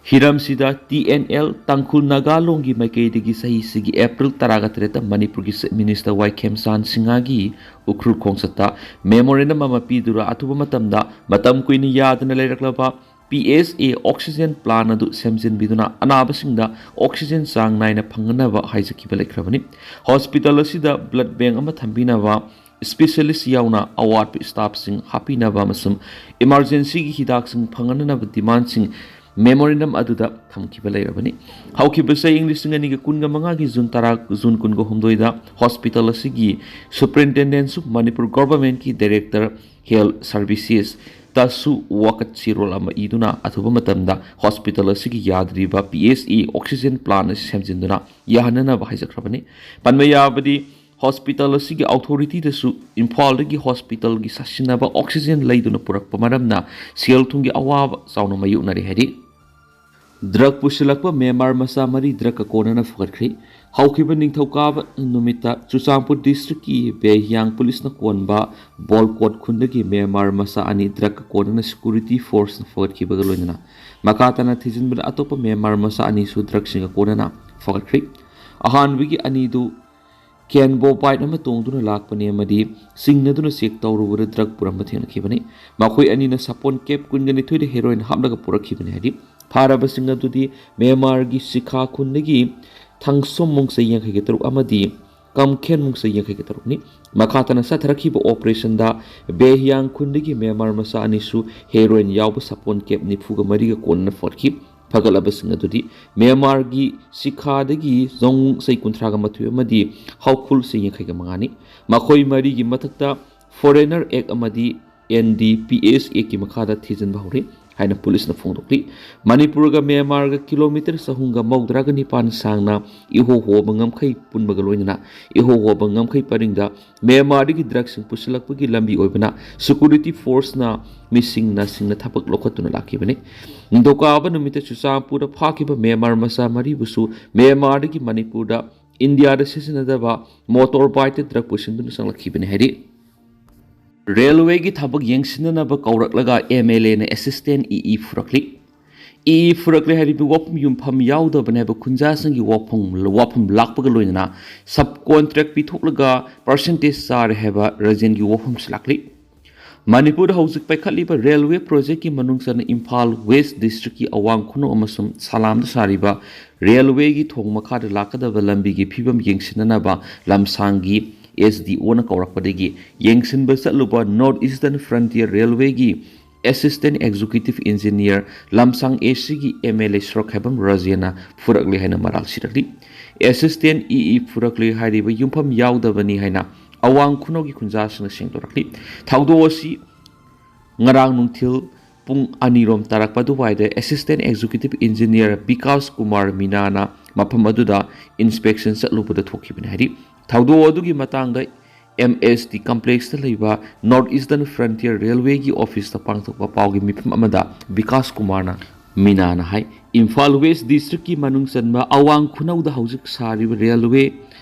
ꯍꯤꯔꯝꯁꯤꯗ ꯇꯤ ꯑꯦꯟ ꯑꯦꯜ ꯇꯥꯡꯈꯨꯜ ꯅꯥꯒꯥ ꯂꯣꯟꯒꯤ ꯃꯥꯏꯀꯩꯗꯒꯤ ꯆꯍꯤꯁꯤꯒꯤ ꯑꯦꯄ꯭ꯔꯤꯜ ꯇꯔꯥꯒ ꯇꯔꯦꯠꯇ ꯃꯅꯤꯄꯨꯔꯒꯤ ꯆꯤꯐ ꯃꯤꯅꯤꯁꯇꯔ ꯋꯥꯏ ꯈꯦꯝꯆꯥꯟ ꯁꯤꯡꯍꯒꯤ ꯎꯈ꯭ꯔꯨꯜ ꯈꯣꯡꯆꯠꯇ ꯃꯦꯃꯣꯔꯦꯟꯗꯝ ꯑꯃ ꯄꯤꯗꯨꯅ ꯑꯊꯨꯕ ꯃꯇꯝꯗ ꯃꯇꯝ ꯀꯨꯏꯅ ꯌꯥꯗꯅ ꯂꯩꯔꯛꯂꯕ ꯄꯤ ꯑꯦꯁ ꯑꯦ ꯑꯣꯛꯁꯤꯖꯦꯟ ꯄ꯭ꯂꯥꯟ ꯑꯗꯨ ꯁꯦꯝꯖꯤꯟꯕꯤꯗꯨꯅ ꯑꯅꯥꯕꯁꯤꯡꯗ ꯑꯣꯛꯁꯤꯖꯦꯟ ꯆꯥꯡ ꯅꯥꯏꯅ ꯐꯪꯅꯅꯕ ꯍꯥꯏꯖꯈꯤꯕ ꯂꯩꯈ꯭ꯔꯕꯅꯤ꯫ ꯍꯣꯁꯄꯤꯇꯥꯜ ꯑꯁꯤꯗ ꯕ꯭ꯂꯗ ꯕꯦꯡꯛ ꯑꯃ ꯊꯝꯕꯤꯅꯕ, ꯏꯁꯄꯤꯁꯦꯂꯤꯁ ꯌꯥꯎꯅ ꯑꯋꯥꯠꯄ ꯁ꯭ꯇꯥꯐꯁꯤꯡ ꯍꯥꯞꯄꯤꯅꯕ ꯑꯃꯁꯨꯡ ꯏꯃꯥꯔꯖꯦꯟꯁꯤꯒꯤ ꯍꯤꯗꯥꯛꯁꯤꯡ ꯐꯪꯍꯟꯅꯅꯕ ꯗꯤꯃꯥꯟꯁꯤꯡ ꯃꯦꯃꯣꯔꯦꯟꯗꯝ ꯑꯗꯨꯗ ꯊꯝꯈꯤꯕ ꯂꯩꯔꯕꯅꯤ꯫ ꯍꯧꯈꯤꯕ ꯆꯍꯤ ꯂꯤꯁꯤꯡ ꯑꯅꯤꯒ ꯀꯨꯟꯒ ꯃꯉꯥꯒꯤ ꯖꯨꯟ ꯇꯔꯥ, ꯖꯨꯟ ꯀꯨꯟꯒ ꯍꯨꯝꯗꯣꯏꯗ ꯍꯣꯁꯄꯤꯇꯥꯜ ꯑꯁꯤꯒꯤ ꯁꯨꯄꯔꯤꯟꯇꯦꯟꯗꯦꯟꯁꯨ ꯃꯅꯤꯄꯨꯔ ꯒꯣꯚꯔꯟꯃꯦꯟꯠꯀꯤ ꯗꯥꯏꯔꯦꯛꯇꯔ ꯍꯦꯜꯊ ꯁꯔꯚꯤꯁꯦꯁꯇꯁꯨ ꯋꯥꯀꯠ ꯆꯦꯔꯣꯜ ꯑꯃ ꯏꯗꯨꯅ ꯑꯊꯨꯕ ꯃꯇꯝꯗ ꯍꯣꯁꯄꯤꯇꯥꯜ ꯑꯁꯤꯒꯤ ꯌꯥꯗ꯭ꯔꯤꯕ ꯄꯤ ꯑꯦꯁ ꯑꯦ ꯑꯣꯛꯁꯤꯖꯦꯟ ꯄ꯭ꯂꯥꯟ ꯑꯁꯤ ꯁꯦꯝꯖꯤꯟꯗꯨꯅ ꯌꯥꯍꯟꯅꯅꯕ ꯍꯥꯏꯖꯈ꯭ꯔꯕꯅꯤ꯫ ꯄꯟꯕ ꯌꯥꯕꯗꯤ, ꯍꯣꯁꯄꯤꯇꯥꯜ ꯑꯁꯤꯒꯤ ꯑꯣꯊꯣꯔꯤꯇꯤꯗꯁꯨ ꯏꯝꯐꯥꯜꯗꯒꯤ ꯍꯣꯁꯄꯤꯇꯥꯜꯒꯤ ꯁꯥꯁꯤꯟꯅꯕ ꯑꯣꯛꯁꯤꯖꯦꯟ ꯂꯩꯗꯨꯅ ꯄꯨꯔꯛꯄ ꯃꯔꯝꯅ ꯁꯦꯜ ꯊꯨꯝꯒꯤ ꯑꯋꯥꯕ ꯆꯥꯎꯅ ꯃꯥꯌꯣꯛꯅꯔꯦ ꯍꯥꯏꯔꯤ꯫ ꯗ꯭ꯔꯒ ꯄꯨꯁꯤꯜꯂꯛꯄ ꯃ꯭ꯌꯥꯟꯃꯥꯔ ꯃꯆꯥ ꯃꯔꯤ ꯗ꯭ꯔꯒꯀ ꯀꯣꯟꯅꯅ ꯐꯒꯠꯈ꯭ꯔꯦ꯫ ꯍꯧꯈꯤꯕ ꯅꯤꯡꯊꯧꯀꯥꯕ ꯅꯨꯃꯤꯠꯇ ꯆꯨꯔꯆꯥꯟꯄꯨꯔ ꯗꯤꯁꯇ꯭ꯔꯤꯛꯀꯤ ꯕꯦꯍꯤꯌꯥꯡ ꯄꯨꯂꯤꯁꯅ ꯀꯣꯟꯕ ꯕꯣꯜꯀꯣꯠ ꯈꯨꯟꯗꯒꯤ ꯃ꯭ꯌꯥꯟꯃꯥꯔ ꯃꯆꯥ ꯑꯅꯤ ꯗ꯭ꯔꯒꯀ ꯀꯣꯟꯅꯅ ꯁꯦꯀ꯭ꯌꯨꯔꯤꯇꯤ ꯐꯣꯔꯁꯅ ꯐꯒꯠꯈꯤꯕꯒ ꯂꯣꯏꯅꯅ ꯃꯈꯥ ꯇꯥꯅ ꯊꯤꯖꯤꯟꯕꯗ ꯑꯇꯣꯞꯄ ꯃ꯭ꯌꯥꯟꯃꯥꯔ ꯃꯆꯥ ꯑꯅꯤꯁꯨ ꯗ꯭ꯔꯒꯁꯤꯡꯒ ꯀꯣꯟꯅꯅ ꯐꯒꯠꯈ꯭ꯔꯦ꯫ ꯑꯍꯥꯟꯕꯒꯤ ꯑꯅꯤꯗꯨ ꯀꯦꯟꯕꯣ ꯕꯥꯏꯛ ꯑꯃ ꯇꯣꯡꯗꯨꯅ ꯂꯥꯛꯄꯅꯤ ꯑꯃꯗꯤ ꯆꯤꯡꯅꯗꯨꯅ ꯆꯦꯛ ꯇꯧꯔꯨꯕꯗ ꯗ꯭ꯔꯒ ꯄꯨꯔꯝꯕ ꯊꯦꯡꯅꯈꯤꯕꯅꯤ꯫ ꯃꯈꯣꯏ ꯑꯅꯤꯅ ꯁꯥꯄꯣꯟ ꯀꯦꯞ ꯀꯨꯟꯒ ꯅꯤꯊꯣꯏꯗ ꯍꯦꯔꯣꯏꯟ ꯍꯥꯞꯂꯒ ꯄꯨꯔꯛꯈꯤꯕꯅꯤ ꯍꯥꯏꯗꯤ ꯐꯥꯔꯕꯁꯤꯡ ꯑꯗꯨꯗꯤ ꯃ꯭ꯌꯥꯟꯃꯥꯔꯒꯤ ꯁꯤꯈꯥ ꯈꯨꯟꯗꯒꯤ ꯊꯪꯁꯣꯝ ꯃꯨꯡꯆꯩ ꯌꯥꯡꯈꯩꯒ ꯇꯔꯨꯛ ꯑꯃꯗꯤ ꯀꯝꯈꯦꯟ ꯃꯨꯡꯆꯩ ꯌꯥꯡꯈꯩꯒ ꯇꯔꯨꯛꯅꯤ꯫ ꯃꯈꯥ ꯇꯥꯅ ꯆꯠꯊꯔꯛꯈꯤꯕ ꯑꯣꯄꯔꯦꯁꯟꯗ ꯕꯦꯍꯤꯌꯥꯡ ꯈꯨꯟꯗꯒꯤ ꯃ꯭ꯌꯥꯟꯃꯥꯔ ꯃꯆꯥ ꯑꯅꯤꯁꯨ ꯍꯦꯔꯣꯏꯟ ꯌꯥꯎꯕ ꯁꯥꯄꯣꯟ ꯀꯦꯞ ꯅꯤꯐꯨꯒ ꯃꯔꯤꯒ ꯀꯣꯟꯅꯅ ꯐꯒꯠꯈꯤ꯫ ꯐꯒꯠꯂꯕꯁꯤꯡ ꯑꯗꯨꯗꯤ ꯃ꯭ꯌꯥꯟꯃꯥꯔꯒꯤ ꯁꯤꯈꯥꯗꯒꯤ ꯖꯣꯡ ꯆꯩ ꯀꯨꯟꯊ꯭ꯔꯥꯒ ꯃꯥꯊꯣꯏ ꯑꯃꯗꯤ ꯍꯥꯎꯈꯨꯜ ꯆꯩ ꯌꯥꯡꯈꯩꯒ ꯃꯉꯥꯅꯤ꯫ ꯃꯈꯣꯏ ꯃꯔꯤꯒꯤ ꯃꯊꯛꯇ ꯐꯣꯔꯦꯅꯔ ꯑꯦꯛ ꯑꯃꯗꯤ ꯑꯦꯟ ꯗꯤ ꯄꯤ ꯑꯦꯁ ꯑꯦꯛꯀꯤ ꯃꯈꯥꯗ ꯊꯤꯖꯤꯟꯕ ꯍꯧꯔꯤ꯫ ꯍꯥꯏꯅ ꯄꯨꯂꯤꯁꯅ ꯐꯣꯡꯗꯣꯛꯂꯤ꯫ ꯃꯅꯤꯄꯨꯔꯒ ꯃ꯭ꯌꯥꯟꯃꯥꯔꯒ ꯀꯤꯂꯣꯃꯤꯇꯔ ꯆꯍꯨꯝꯒ ꯃꯧꯗ꯭ꯔꯥꯒ ꯅꯤꯄꯥꯟ ꯁꯥꯡꯅ ꯏꯍꯣ ꯍꯣꯕ ꯉꯝꯈꯩ ꯄꯨꯟꯕꯒ ꯂꯣꯏꯅꯅ ꯏꯍꯣ ꯍꯣꯕ ꯉꯝꯈꯩ ꯄꯔꯤꯡꯗ ꯃ꯭ꯌꯥꯟꯃꯥꯔꯗꯒꯤ ꯗ꯭ꯔꯒꯁꯤꯡ ꯄꯨꯁꯤꯜꯂꯛꯄꯒꯤ ꯂꯝꯕꯤ ꯑꯣꯏꯕꯅ ꯁꯦꯀ꯭ꯌꯨꯔꯤꯇꯤ ꯐꯣꯔꯁꯅ ꯃꯤꯁꯤꯡ ꯅꯥꯁꯤꯡꯅ ꯊꯕꯛ ꯂꯧꯈꯠꯇꯨꯅ ꯂꯥꯛꯈꯤꯕꯅꯤ꯫ ꯅꯤꯡꯊꯧꯀꯥꯕ ꯅꯨꯃꯤꯠꯇ ꯆꯨꯔꯆꯥꯟꯄꯨꯔꯗ ꯐꯥꯈꯤꯕ ꯃ꯭ꯌꯥꯟꯃꯥꯔ ꯃꯆꯥ ꯃꯔꯤꯕꯨꯁꯨ ꯃ꯭ꯌꯥꯟꯃꯥꯔꯗꯒꯤ ꯃꯅꯤꯄꯨꯔꯗ ꯏꯟꯗꯤꯌꯥꯗ ꯁꯤꯖꯤꯟꯅꯗꯕ ꯃꯣꯇꯣꯔ ꯕꯥꯏꯛꯇ ꯗ꯭ꯔꯒ ꯄꯨꯁꯤꯟꯗꯨꯅ ꯆꯪꯂꯛꯈꯤꯕꯅꯤ ꯍꯥꯏꯔꯤ꯫ ꯔꯦꯜꯋꯦꯒꯤ ꯊꯕꯛ ꯌꯦꯡꯁꯤꯟꯅꯅꯕ ꯀꯧꯔꯛꯂꯒ ꯑꯦꯝ ꯑꯦꯜ ꯑꯦꯅ assistant E E ꯐꯨꯔꯛꯂꯤ꯫ E E ꯐꯨꯔꯛꯂꯦ ꯍꯥꯏꯔꯤꯕ ꯋꯥꯐꯝ ꯌꯨꯝꯐꯝ ꯌꯥꯎꯗꯕꯅꯦ ꯍꯥꯏꯕ ꯈꯨꯟꯖꯥꯁꯤꯡꯒꯤ ꯋꯥꯐꯝ, ꯋꯥꯐꯝ ꯂꯥꯛꯄꯒ ꯂꯣꯏꯅꯅ ꯁꯕ ꯀꯣꯟꯇ꯭ꯔꯦꯛ ꯄꯤꯊꯣꯛꯂꯒ ꯄꯥꯔꯁꯦꯟꯇꯦꯖ ꯆꯥꯔꯦ ꯍꯥꯏꯕ ꯔꯥꯖꯦꯟꯒꯤ ꯋꯥꯐꯝꯁꯨ ꯂꯥꯛꯂꯤ꯫ ꯃꯅꯤꯄꯨꯔꯗ ꯍꯧꯖꯤꯛ ꯄꯥꯏꯈꯠꯂꯤꯕ ꯔꯦꯜꯋꯦ ꯄ꯭ꯔꯣꯖꯦꯛꯀꯤ ꯃꯅꯨꯡ ꯆꯟꯅ ꯏꯝꯐꯥꯜ ꯋꯦꯁ ꯗꯤꯁꯇ꯭ꯔꯤꯛꯀꯤ ꯑꯋꯥꯡ ꯈꯨꯅꯧ ꯑꯃꯁꯨꯡ ꯁꯂꯥꯝꯗ ꯁꯥꯔꯤꯕ ꯔꯦꯜꯋꯦꯒꯤ ꯊꯣꯡ ꯃꯈꯥꯗ ꯂꯥꯛꯀꯗꯕ ꯂꯝꯕꯤꯒꯤ ꯐꯤꯕꯝ ꯌꯦꯡꯁꯤꯟꯅꯅꯕ ꯂꯝꯁꯥꯡꯒꯤ ꯑꯦꯁ ꯗꯤ ꯑꯣꯅ ꯀꯧꯔꯛꯄꯗꯒꯤ ꯌꯦꯡꯁꯤꯟꯕ ꯆꯠꯂꯨꯕ ꯅꯣꯔꯠ ꯏꯁꯇꯔꯟ ꯐ꯭ꯔꯟꯇꯤꯌꯔ ꯔꯦꯜꯋꯦꯒꯤ ꯑꯦꯁꯤꯁꯇꯦꯟ ꯑꯦꯛꯖꯤꯀ꯭ꯌꯨꯇꯤꯚ ꯏꯟꯖꯤꯅꯤꯌꯔ ꯂꯝꯁꯥꯡ ꯑꯦ ꯁꯤꯒꯤ ꯑꯦꯝ ꯑꯦꯜ ꯑꯦ ꯁꯣꯔꯣꯛꯈꯥꯏꯕꯝ ꯔꯥꯖꯦꯟꯅ ꯐꯨꯔꯛꯂꯦ ꯍꯥꯏꯅ ꯃꯔꯥꯜ ꯁꯤꯔꯛꯂꯤ꯫ ꯑꯦꯁꯤꯁꯇꯦꯟ ꯏ ꯏ ꯐꯨꯔꯛꯂꯦ ꯍꯥꯏꯔꯤꯕ ꯌꯨꯝꯐꯝ ꯌꯥꯎꯗꯕꯅꯤ ꯍꯥꯏꯅ ꯑꯋꯥꯡ ꯈꯨꯅꯧꯒꯤ ꯈꯨꯟꯖꯥꯁꯤꯡꯅ ꯁꯦꯡꯗꯣꯔꯛꯂꯤ꯫ ꯊꯧꯗꯣꯛ ꯑꯁꯤ ꯉꯔꯥꯡ ꯅꯨꯡꯊꯤꯜ ꯄꯨꯡ ꯑꯅꯤꯔꯣꯝ ꯇꯥꯔꯛꯄ ꯑꯗꯨꯋꯥꯏꯗ assistant executive engineer Vikas Kumar ꯃꯤꯅꯥꯅ ꯃꯐꯝ ꯑꯗꯨꯗ ꯏꯟꯁꯄꯦꯛꯁꯟ ꯆꯠꯂꯨꯕꯗ ꯊꯣꯛꯈꯤꯕꯅꯤ ꯍꯥꯏꯔꯤ꯫ ꯊꯧꯗꯣꯛ ꯑꯗꯨꯒꯤ ꯃꯇꯥꯡꯗ ꯑꯦꯝ ꯑꯦꯁ ꯇꯤ ꯀꯝꯄ꯭ꯂꯦꯛꯁꯇ ꯂꯩꯕ ꯅꯣꯔꯠ ꯏꯁꯇꯔꯟ ꯐ꯭ꯔꯟꯇꯤꯌꯔ ꯔꯦꯜꯋꯦꯒꯤ ꯑꯣꯐꯤꯁꯇ ꯄꯥꯡꯊꯣꯛꯄ ꯄꯥꯎꯒꯤ ꯃꯤꯐꯝ ꯑꯃꯗ ꯕꯤꯀꯥꯁ ꯀꯨꯃꯥꯔꯅ ꯃꯤꯅꯥꯅ ꯍꯥꯏ, ꯏꯝꯐꯥꯜ ꯋꯦꯁ ꯗꯤꯁꯇ꯭ꯔꯤꯛꯀꯤ ꯃꯅꯨꯡ ꯆꯟꯕ ꯑꯋꯥꯡ ꯈꯨꯅꯧꯗ ꯍꯧꯖꯤꯛ ꯁꯥꯔꯤꯕ ꯔꯦꯜꯋꯦ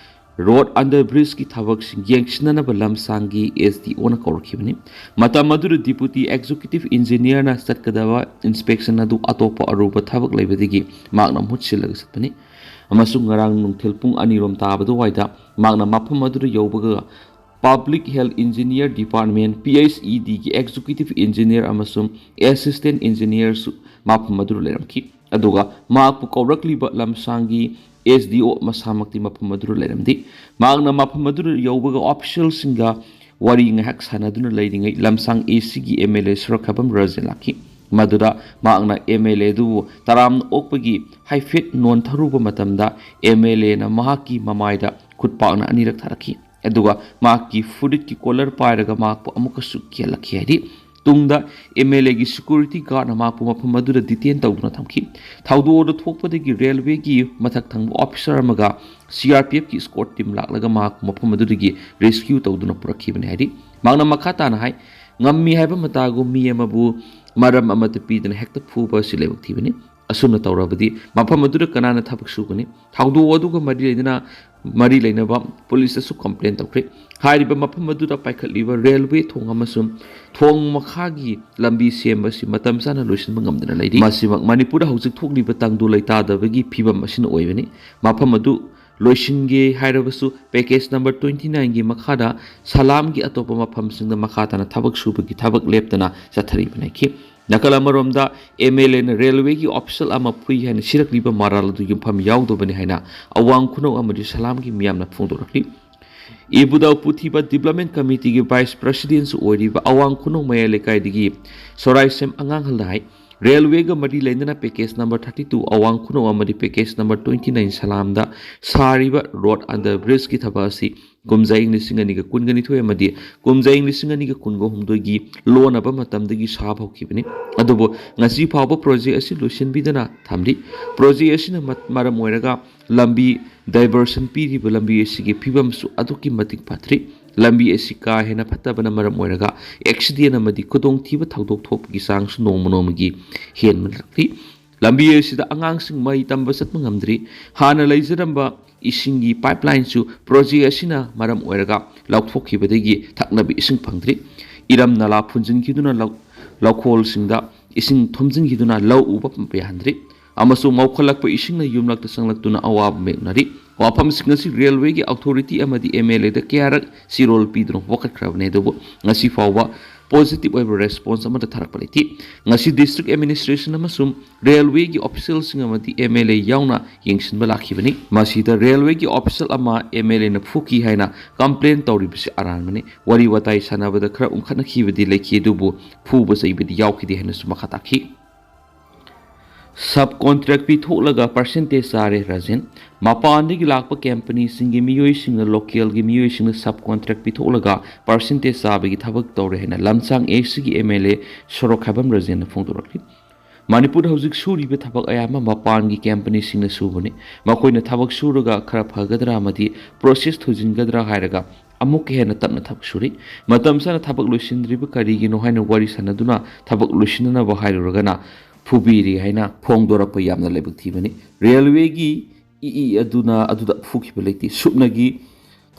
ꯔꯣꯗ ꯑꯟꯗꯔ ꯕ꯭ꯔꯤꯖꯀꯤ ꯊꯕꯛꯁꯤꯡ ꯌꯦꯡꯁꯤꯟꯅꯅꯕ ꯂꯝꯁꯥꯡꯒꯤ ꯑꯦꯁ ꯗꯤ ꯑꯣꯅ ꯀꯧꯔꯛꯈꯤꯕꯅꯤ꯫ ꯃꯇꯝ ꯑꯗꯨꯗ ꯗꯤꯄꯨꯇꯤ ꯑꯦꯛꯖꯤꯀ꯭ꯌꯨꯇꯤꯚ ꯏꯟꯖꯤꯅꯤꯌꯔꯅ ꯆꯠꯀꯗꯕ ꯏꯟꯁꯄꯦꯛꯁꯟ ꯑꯗꯨ ꯑꯇꯣꯞꯄ ꯑꯔꯨꯕ ꯊꯕꯛ ꯂꯩꯕꯗꯒꯤ ꯃꯍꯥꯛꯅ ꯃꯍꯨꯠ ꯁꯤꯜꯂꯒ ꯆꯠꯄꯅꯤ꯫ ꯑꯃꯁꯨꯡ ꯉꯔꯥꯡ ꯅꯨꯡꯊꯤꯜ ꯄꯨꯡ ꯑꯅꯤꯔꯣꯝ ꯇꯥꯕ ꯑꯗꯨꯋꯥꯏꯗ ꯃꯍꯥꯛꯅ ꯃꯐꯝ ꯑꯗꯨꯗ ꯌꯧꯕꯒ public health engineer department, P H E ꯗꯤꯒꯤ ꯑꯦꯛꯖꯤꯀ꯭ꯌꯨꯇꯤꯚ ꯏꯟꯖꯤꯅꯤꯌꯔ ꯑꯃꯁꯨꯡ ꯑꯦꯁꯤꯁꯇꯦꯟ ꯏꯟꯖꯤꯅꯤꯌꯔꯁꯨ ꯃꯐꯝ ꯑꯗꯨꯗ ꯂꯩꯔꯝꯈꯤ꯫ ꯑꯗꯨꯒ ꯃꯍꯥꯛꯄꯨ ꯀꯧꯔꯛꯂꯤꯕ ꯂꯝꯁꯥꯡꯒꯤ ꯑꯦꯁ ꯗꯤ ꯑꯣ ꯃꯁꯥꯃꯛꯇꯤ ꯃꯐꯝ ꯑꯗꯨꯗ ꯂꯩꯔꯝꯗꯦ꯫ ꯃꯍꯥꯛꯅ ꯃꯐꯝ ꯑꯗꯨꯗ ꯌꯧꯕꯒ ꯑꯣꯐꯤꯁꯤꯌꯦꯜꯁꯤꯡꯒ ꯋꯥꯔꯤ ꯉꯥꯏꯍꯥꯛ ꯁꯥꯟꯅꯗꯨꯅ ꯂꯩꯔꯤꯉꯩ ꯂꯝꯁꯥꯡ ꯑꯦ ꯁꯤꯒꯤ ꯑꯦꯝ ꯑꯦꯜ ꯑꯦ ꯁꯣꯔꯣꯛꯈꯥꯏꯕꯝ ꯔꯥꯖꯦꯟ ꯂꯥꯛꯈꯤ꯫ ꯃꯗꯨꯗ ꯃꯍꯥꯛꯅ ꯑꯦꯝ ꯑꯦꯜ ꯑꯦ ꯑꯗꯨꯕꯨ ꯇꯔꯥꯝꯅ ꯑꯣꯛꯄꯒꯤ ꯍꯥꯏꯐꯦꯠ ꯅꯣꯟꯊꯔꯨꯕ ꯃꯇꯝꯗ ꯑꯦꯝ ꯑꯦꯜ ꯑꯦꯅ ꯃꯍꯥꯛꯀꯤ ꯃꯃꯥꯏꯗ ꯈꯨꯠꯄꯥꯛꯅ ꯑꯅꯤꯔꯛ ꯊꯥꯔꯛꯈꯤ꯫ ꯑꯗꯨꯒ ꯃꯍꯥꯛꯀꯤ ꯐꯨꯔꯤꯠꯀꯤ ꯀꯣꯂꯔ ꯄꯥꯏꯔꯒ ꯃꯍꯥꯛꯄꯨ ꯑꯃꯨꯛꯀꯁꯨ ꯀꯦꯜꯂꯛꯈꯤ ꯍꯥꯏꯔꯤ꯫ ꯇꯨꯡꯗ MLAꯒꯤ security guardꯅ ꯃꯍꯥꯛꯄꯨ ꯃꯐꯝ ꯑꯗꯨꯗ detain ꯇꯧꯗꯨꯅ ꯊꯝꯈꯤ꯫ ꯊꯧꯗꯣꯛ ꯑꯗꯨ ꯊꯣꯛꯄꯗꯒꯤ railwayꯒꯤ ꯃꯊꯛ ꯊꯪꯕ officer ꯑꯃꯒ CRPFꯀꯤ escort team ꯂꯥꯛꯂꯒ ꯃꯍꯥꯛꯄꯨ ꯃꯐꯝ ꯑꯗꯨꯗꯒꯤ rescue ꯇꯧꯗꯨꯅ ꯄꯨꯔꯛꯈꯤꯕꯅꯤ ꯍꯥꯏꯔꯤ꯫ ꯃꯍꯥꯛꯅ ꯃꯈꯥ ꯇꯥꯅ ꯍꯥꯏ, ꯉꯝꯃꯤ ꯍꯥꯏꯕ ꯃꯇꯥꯒꯨꯝ ꯃꯤ ꯑꯃꯕꯨ ꯃꯔꯝ ꯑꯃꯠꯇ ꯄꯤꯗꯅ ꯍꯦꯛꯇ ꯐꯨꯕ ꯑꯁꯤ ꯂꯥꯏꯕꯛ ꯊꯤꯕꯅꯤ꯫ ꯑꯁꯨꯝꯅ ꯇꯧꯔꯕꯗꯤ ꯃꯐꯝ ꯑꯗꯨꯗ ꯀꯅꯥꯅ ꯊꯕꯛ ꯁꯨꯒꯅꯤ? ꯊꯧꯗꯣꯛ ꯑꯗꯨꯒ ꯃꯔꯤ ꯂꯩꯅꯅ, ꯃꯔꯤ ꯂꯩꯅꯕ ꯄꯨꯂꯤꯁꯇꯁꯨ complain ꯇꯧꯈ꯭ꯔꯦ꯫ ꯍꯥꯏꯔꯤꯕ ꯃꯐꯝ ꯑꯗꯨꯗ ꯄꯥꯏꯈꯠꯂꯤꯕ railway ꯊꯣꯡ ꯑꯃꯁꯨꯡ ꯊꯣꯡ ꯃꯈꯥꯒꯤ ꯂꯝꯕꯤ ꯁꯦꯝꯕ ꯑꯁꯤ ꯃꯇꯝ ꯆꯥꯅ ꯂꯣꯏꯁꯤꯟꯕ ꯉꯝꯗꯅ ꯂꯩꯔꯤ꯫ ꯃꯁꯤꯃꯛ ꯃꯅꯤꯄꯨꯔꯗ ꯍꯧꯖꯤꯛ ꯊꯣꯛꯂꯤꯕ ꯇꯪꯗꯨ ꯂꯩꯇꯥꯗꯕꯒꯤ ꯐꯤꯕꯝ ꯑꯁꯤꯅ ꯑꯣꯏꯕꯅꯤ꯫ ꯃꯐꯝ ꯑꯗꯨ ꯂꯣꯏꯁꯤꯟꯒꯦ ꯍꯥꯏꯔꯕꯁꯨ package number twenty nineꯒꯤ ꯃꯈꯥꯗ ꯁꯂꯥꯝꯒꯤ ꯑꯇꯣꯞꯄ ꯃꯐꯝꯁꯤꯡꯗ ꯃꯈꯥ ꯇꯥꯅ ꯊꯕꯛ ꯁꯨꯕꯒꯤ ꯊꯕꯛ ꯂꯦꯞꯇꯅ ꯆꯠꯊꯔꯤꯕꯅꯤ꯫ ꯅꯥꯀꯜ ꯑꯃꯔꯣꯝꯗ MLAꯅ railwayꯒꯤ official ꯑꯃ ꯐꯨꯏ ꯍꯥꯏꯅ ꯁꯤꯔꯛꯂꯤꯕ ꯃꯔꯥꯜ ꯑꯗꯨ ꯌꯨꯝꯐꯝ ꯌꯥꯎꯗꯕꯅꯤ ꯍꯥꯏꯅ ꯑꯋꯥꯡ ꯈꯨꯅꯧ ꯑꯃꯗꯤ ꯁꯂꯥꯝꯒꯤ ꯃꯤꯌꯥꯝꯅ ꯐꯣꯡꯗꯣꯔꯛꯂꯤ꯫ ꯏꯕꯨꯙꯧ ꯄꯨꯊꯤꯕ development committeeꯒꯤ vice presidentꯁꯨ ꯑꯣꯏꯔꯤꯕ ꯑꯋꯥꯡ ꯈꯨꯅꯧ ꯃꯌꯥꯏ ꯂꯩꯀꯥꯏꯗꯒꯤ ꯁꯣꯔꯥꯏꯁꯦꯝ ꯑꯉꯥꯡꯍꯜꯅ ꯍꯥꯏ, railwayꯒ ꯃꯔꯤ ꯂꯩꯅꯅ package number thirty two ꯑꯋꯥꯡ ꯈꯨꯅꯧ ꯑꯃꯗꯤ package number twenty nine ꯁꯂꯥꯝꯗ ꯁꯥꯔꯤꯕ road under bridgeꯀꯤ ꯊꯕꯛ ꯑꯁꯤ ꯀꯨꯝꯖꯥ ꯏꯪ ꯂꯤꯁꯤꯡ ꯑꯅꯤꯒ ꯀꯨꯟꯒ ꯅꯤꯊꯣꯏ ꯑꯃꯗꯤ ꯀꯨꯝꯖꯥ ꯏꯪ ꯂꯤꯁꯤꯡ ꯑꯅꯤꯒ ꯀꯨꯟꯒ ꯍꯨꯝꯗꯣꯏꯒꯤ ꯂꯣꯟꯅꯕ ꯃꯇꯝꯗꯒꯤ ꯁꯥꯕ ꯍꯧꯈꯤꯕꯅꯤ꯫ ꯑꯗꯨꯕꯨ ꯉꯁꯤ ꯐꯥꯎꯕ project ꯑꯁꯤ ꯂꯣꯏꯁꯤꯟꯕꯤꯗꯅ ꯊꯝꯂꯤ꯫ Project ꯑꯁꯤꯅ ꯃ-, ꯃꯔꯝ ꯑꯣꯏꯔꯒ ꯂꯝꯕꯤ diversion ꯄꯤꯔꯤꯕ ꯂꯝꯕꯤ ꯑꯁꯤꯒꯤ ꯐꯤꯕꯝꯁꯨ ꯑꯗꯨꯛꯀꯤ ꯃꯇꯤꯛ ꯐꯠꯇ꯭ꯔꯤ꯫ ꯂꯝꯕꯤ ꯑꯁꯤ ꯀꯥ ꯍꯦꯟꯅ ꯐꯠꯇꯕꯅ ꯃꯔꯝ ꯑꯣꯏꯔꯒ accident ꯑꯃꯗꯤ ꯈꯨꯗꯣꯡꯊꯤꯕ ꯊꯧꯗꯣꯛ ꯊꯣꯛꯄꯒꯤ ꯆꯥꯡꯁꯨ ꯅꯣꯡꯃ ꯅꯣꯡꯃꯒꯤ ꯍꯦꯟꯒꯠꯂꯛꯂꯤ꯫ ꯂꯝꯕꯤ ꯑꯁꯤꯗ ꯑꯉꯥꯡꯁꯤꯡ ꯃꯍꯩ ꯇꯝꯕ ꯆꯠꯄ ꯉꯝꯗ꯭ꯔꯤ꯫ ꯍꯥꯟꯅ ꯂꯩꯖꯔꯝꯕ ꯏꯁꯤꯡꯒꯤ pipelineꯁꯨ project ꯑꯁꯤꯅ ꯃꯔꯝ ꯑꯣꯏꯔꯒ ꯂꯧꯊꯣꯛꯈꯤꯕꯗꯒꯤ ꯊꯛꯅꯕ ꯏꯁꯤꯡ ꯐꯪꯗ꯭ꯔꯤ꯫ ꯏꯔꯝ ꯅꯂꯥ ꯐꯨꯟꯖꯤꯟꯈꯤꯗꯨꯅ ꯂꯧ-, ꯂꯧꯈꯣꯜꯁꯤꯡꯗ ꯏꯁꯤꯡ ꯊꯨꯝꯖꯤꯟꯈꯤꯗꯨꯅ ꯂꯧ ꯎꯕ ꯄꯨꯝꯕ ꯌꯥꯍꯟꯗ꯭ꯔꯤ꯫ ꯑꯃꯁꯨꯡ ꯃꯧꯈꯠꯂꯛꯄ ꯏꯁꯤꯡꯅ ꯌꯨꯝꯂꯛꯇ ꯆꯪꯂꯛꯇꯨꯅ ꯑꯋꯥꯕ ꯃꯥꯌꯣꯛꯅꯔꯤ꯫ ꯋꯥꯐꯝꯁꯤꯡ ꯑꯁꯤ railwayꯒꯤ authority ꯑꯃꯗꯤ MLAꯗ ꯀꯌꯥꯔꯛ ꯆꯦꯔꯣꯜ ꯄꯤꯗꯨꯅ ꯋꯥꯀꯠꯈ꯭ꯔꯕꯅꯤ, ꯑꯗꯨꯕꯨ ꯉꯁꯤ ꯐꯥꯎꯕ positive ꯑꯣꯏꯕ response ꯑꯃꯠꯇ ꯊꯥꯔꯛꯄ ꯂꯩꯇꯦ꯫ ꯉꯁꯤ district administration ꯑꯃꯁꯨꯡ railwayꯒꯤ officialꯁꯤꯡ ꯑꯃꯗꯤ MLA ꯌꯥꯎꯅ ꯌꯦꯡꯁꯤꯟꯕ ꯂꯥꯛꯈꯤꯕꯅꯤ꯫ ꯃꯁꯤꯗ railwayꯒꯤ official ꯑꯃ MLAꯅ ꯐꯨꯈꯤ ꯍꯥꯏꯅ complain ꯇꯧꯔꯤꯕꯁꯤ ꯑꯔꯥꯟꯕꯅꯤ꯫ ꯋꯥꯔꯤ ꯋꯥꯇꯥꯏ ꯁꯥꯟꯅꯕꯗ ꯈꯔ ꯎꯪꯈꯠꯅꯈꯤꯕꯗꯤ ꯂꯩꯈꯤ, ꯑꯗꯨꯕꯨ ꯐꯨꯕ ꯆꯩꯕꯗꯤ ꯌꯥꯎꯈꯤꯗꯦ ꯍꯥꯏꯅꯁꯨ ꯃꯈꯥ ꯇꯥꯈꯤ꯫ Sub contract ꯄꯤꯊꯣꯛꯂꯒ percentage ꯆꯥꯔꯦ ꯔꯥꯖꯦꯟ꯫ ꯃꯄꯥꯟꯗꯒꯤ ꯂꯥꯛꯄ ꯀꯝꯄꯅꯤꯁꯤꯡꯒꯤ ꯃꯤꯑꯣꯏꯁꯤꯡꯅ ꯂꯣꯀꯦꯜꯒꯤ ꯃꯤꯑꯣꯏꯁꯤꯡꯅ sub contract ꯄꯤꯊꯣꯛꯂꯒ percentage ꯆꯥꯕꯒꯤ ꯊꯕꯛ ꯇꯧꯔꯦ ꯍꯥꯏꯅ ꯂꯝꯁꯥꯡ ꯑꯦꯁꯤꯒꯤ ꯑꯦꯝ ꯑꯦꯜ ꯑꯦ ꯁꯣꯔꯣꯛꯈꯥꯏꯕꯝ ꯔꯥꯖꯦꯟꯅ ꯐꯣꯡꯗꯣꯔꯛꯂꯤ꯫ ꯃꯅꯤꯄꯨꯔꯗ ꯍꯧꯖꯤꯛ ꯁꯨꯔꯤꯕ ꯊꯕꯛ ꯑꯌꯥꯝꯕ ꯃꯄꯥꯟꯒꯤ ꯀꯝꯄꯅꯤꯁꯤꯡꯅ ꯁꯨꯕꯅꯤ꯫ ꯃꯈꯣꯏꯅ ꯊꯕꯛ ꯁꯨꯔꯒ ꯈꯔ ꯐꯒꯗ꯭ꯔꯥ ꯑꯃꯗꯤ ꯄ꯭ꯔꯣꯁꯦꯁ ꯊꯨꯖꯤꯟꯒꯗ꯭ꯔꯥ ꯍꯥꯏꯔꯒ ꯑꯃꯨꯛꯀ ꯍꯦꯟꯅ ꯇꯞꯅ ꯊꯕꯛ ꯁꯨꯔꯤ꯫ ꯃꯇꯝ ꯆꯥꯅ ꯊꯕꯛ ꯂꯣꯏꯁꯤꯟꯗ꯭ꯔꯤꯕ ꯀꯔꯤꯒꯤꯅꯣ ꯍꯥꯏꯅ ꯋꯥꯔꯤ ꯁꯥꯟꯅꯗꯨꯅ ꯊꯕꯛ ꯂꯣꯏꯁꯤꯟꯅꯅꯕ ꯍꯥꯏꯔꯨꯔꯒꯅ ꯐꯨꯕꯤꯔꯤ ꯍꯥꯏꯅ ꯐꯣꯡꯗꯣꯔꯛꯄ ꯌꯥꯝꯅ ꯂꯥꯏꯕꯛ ꯊꯤꯕꯅꯤ꯫ ꯔꯦꯜꯋꯦꯒꯤ ꯏ ꯏ ꯑꯗꯨꯅ ꯑꯗꯨꯗ ꯐꯨꯈꯤꯕ ꯂꯩꯇꯦ꯫ ꯁꯨꯞꯅꯒꯤ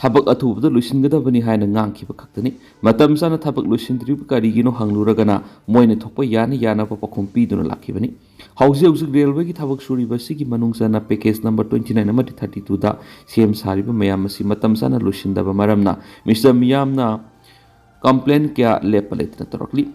ꯊꯕꯛ ꯑꯊꯨꯕꯗ ꯂꯣꯏꯁꯤꯟꯒꯗꯕꯅꯤ ꯍꯥꯏꯅ ꯉꯥꯡꯈꯤꯕ ꯈꯛꯇꯅꯤ꯫ ꯃꯇꯝ ꯆꯥꯅ ꯊꯕꯛ ꯂꯣꯏꯁꯤꯟꯗ꯭ꯔꯤꯕ ꯀꯔꯤꯒꯤꯅꯣ ꯍꯪꯂꯨꯔꯒꯅ ꯃꯣꯏꯅ ꯊꯣꯛꯄ ꯌꯥꯅ ꯌꯥꯅꯕ ꯄꯥꯎꯈꯨꯝ ꯄꯤꯗꯨꯅ ꯂꯥꯛꯈꯤꯕꯅꯤ꯫ ꯍꯧꯖꯤꯛ ꯍꯧꯖꯤꯛ ꯔꯦꯜꯋꯦꯒꯤ ꯊꯕꯛ ꯁꯨꯔꯤꯕ ꯑꯁꯤꯒꯤ ꯃꯅꯨꯡ ꯆꯟꯅ ꯄꯦꯀꯦꯖ ꯅꯝꯕꯔ ꯇ꯭ꯋꯦꯟꯇꯤ ꯅꯥꯏꯟ ꯑꯃꯗꯤ ꯊꯥꯔꯇꯤ ꯇꯨꯗ ꯁꯦꯝ ꯁꯥꯔꯤꯕ ꯃꯌꯥꯝ ꯑꯁꯤ ꯃꯇꯝ ꯆꯥꯅ ꯂꯣꯏꯁꯤꯟꯗꯕ ꯃꯔꯝꯅ ꯃꯤꯁꯇꯔ ꯃꯤꯌꯥꯝꯅ ꯀꯝꯄ꯭ꯂꯦꯟ ꯀꯌꯥ ꯂꯦꯞꯄ ꯂꯩꯇꯅ ꯇꯧꯔꯛꯂꯤ꯫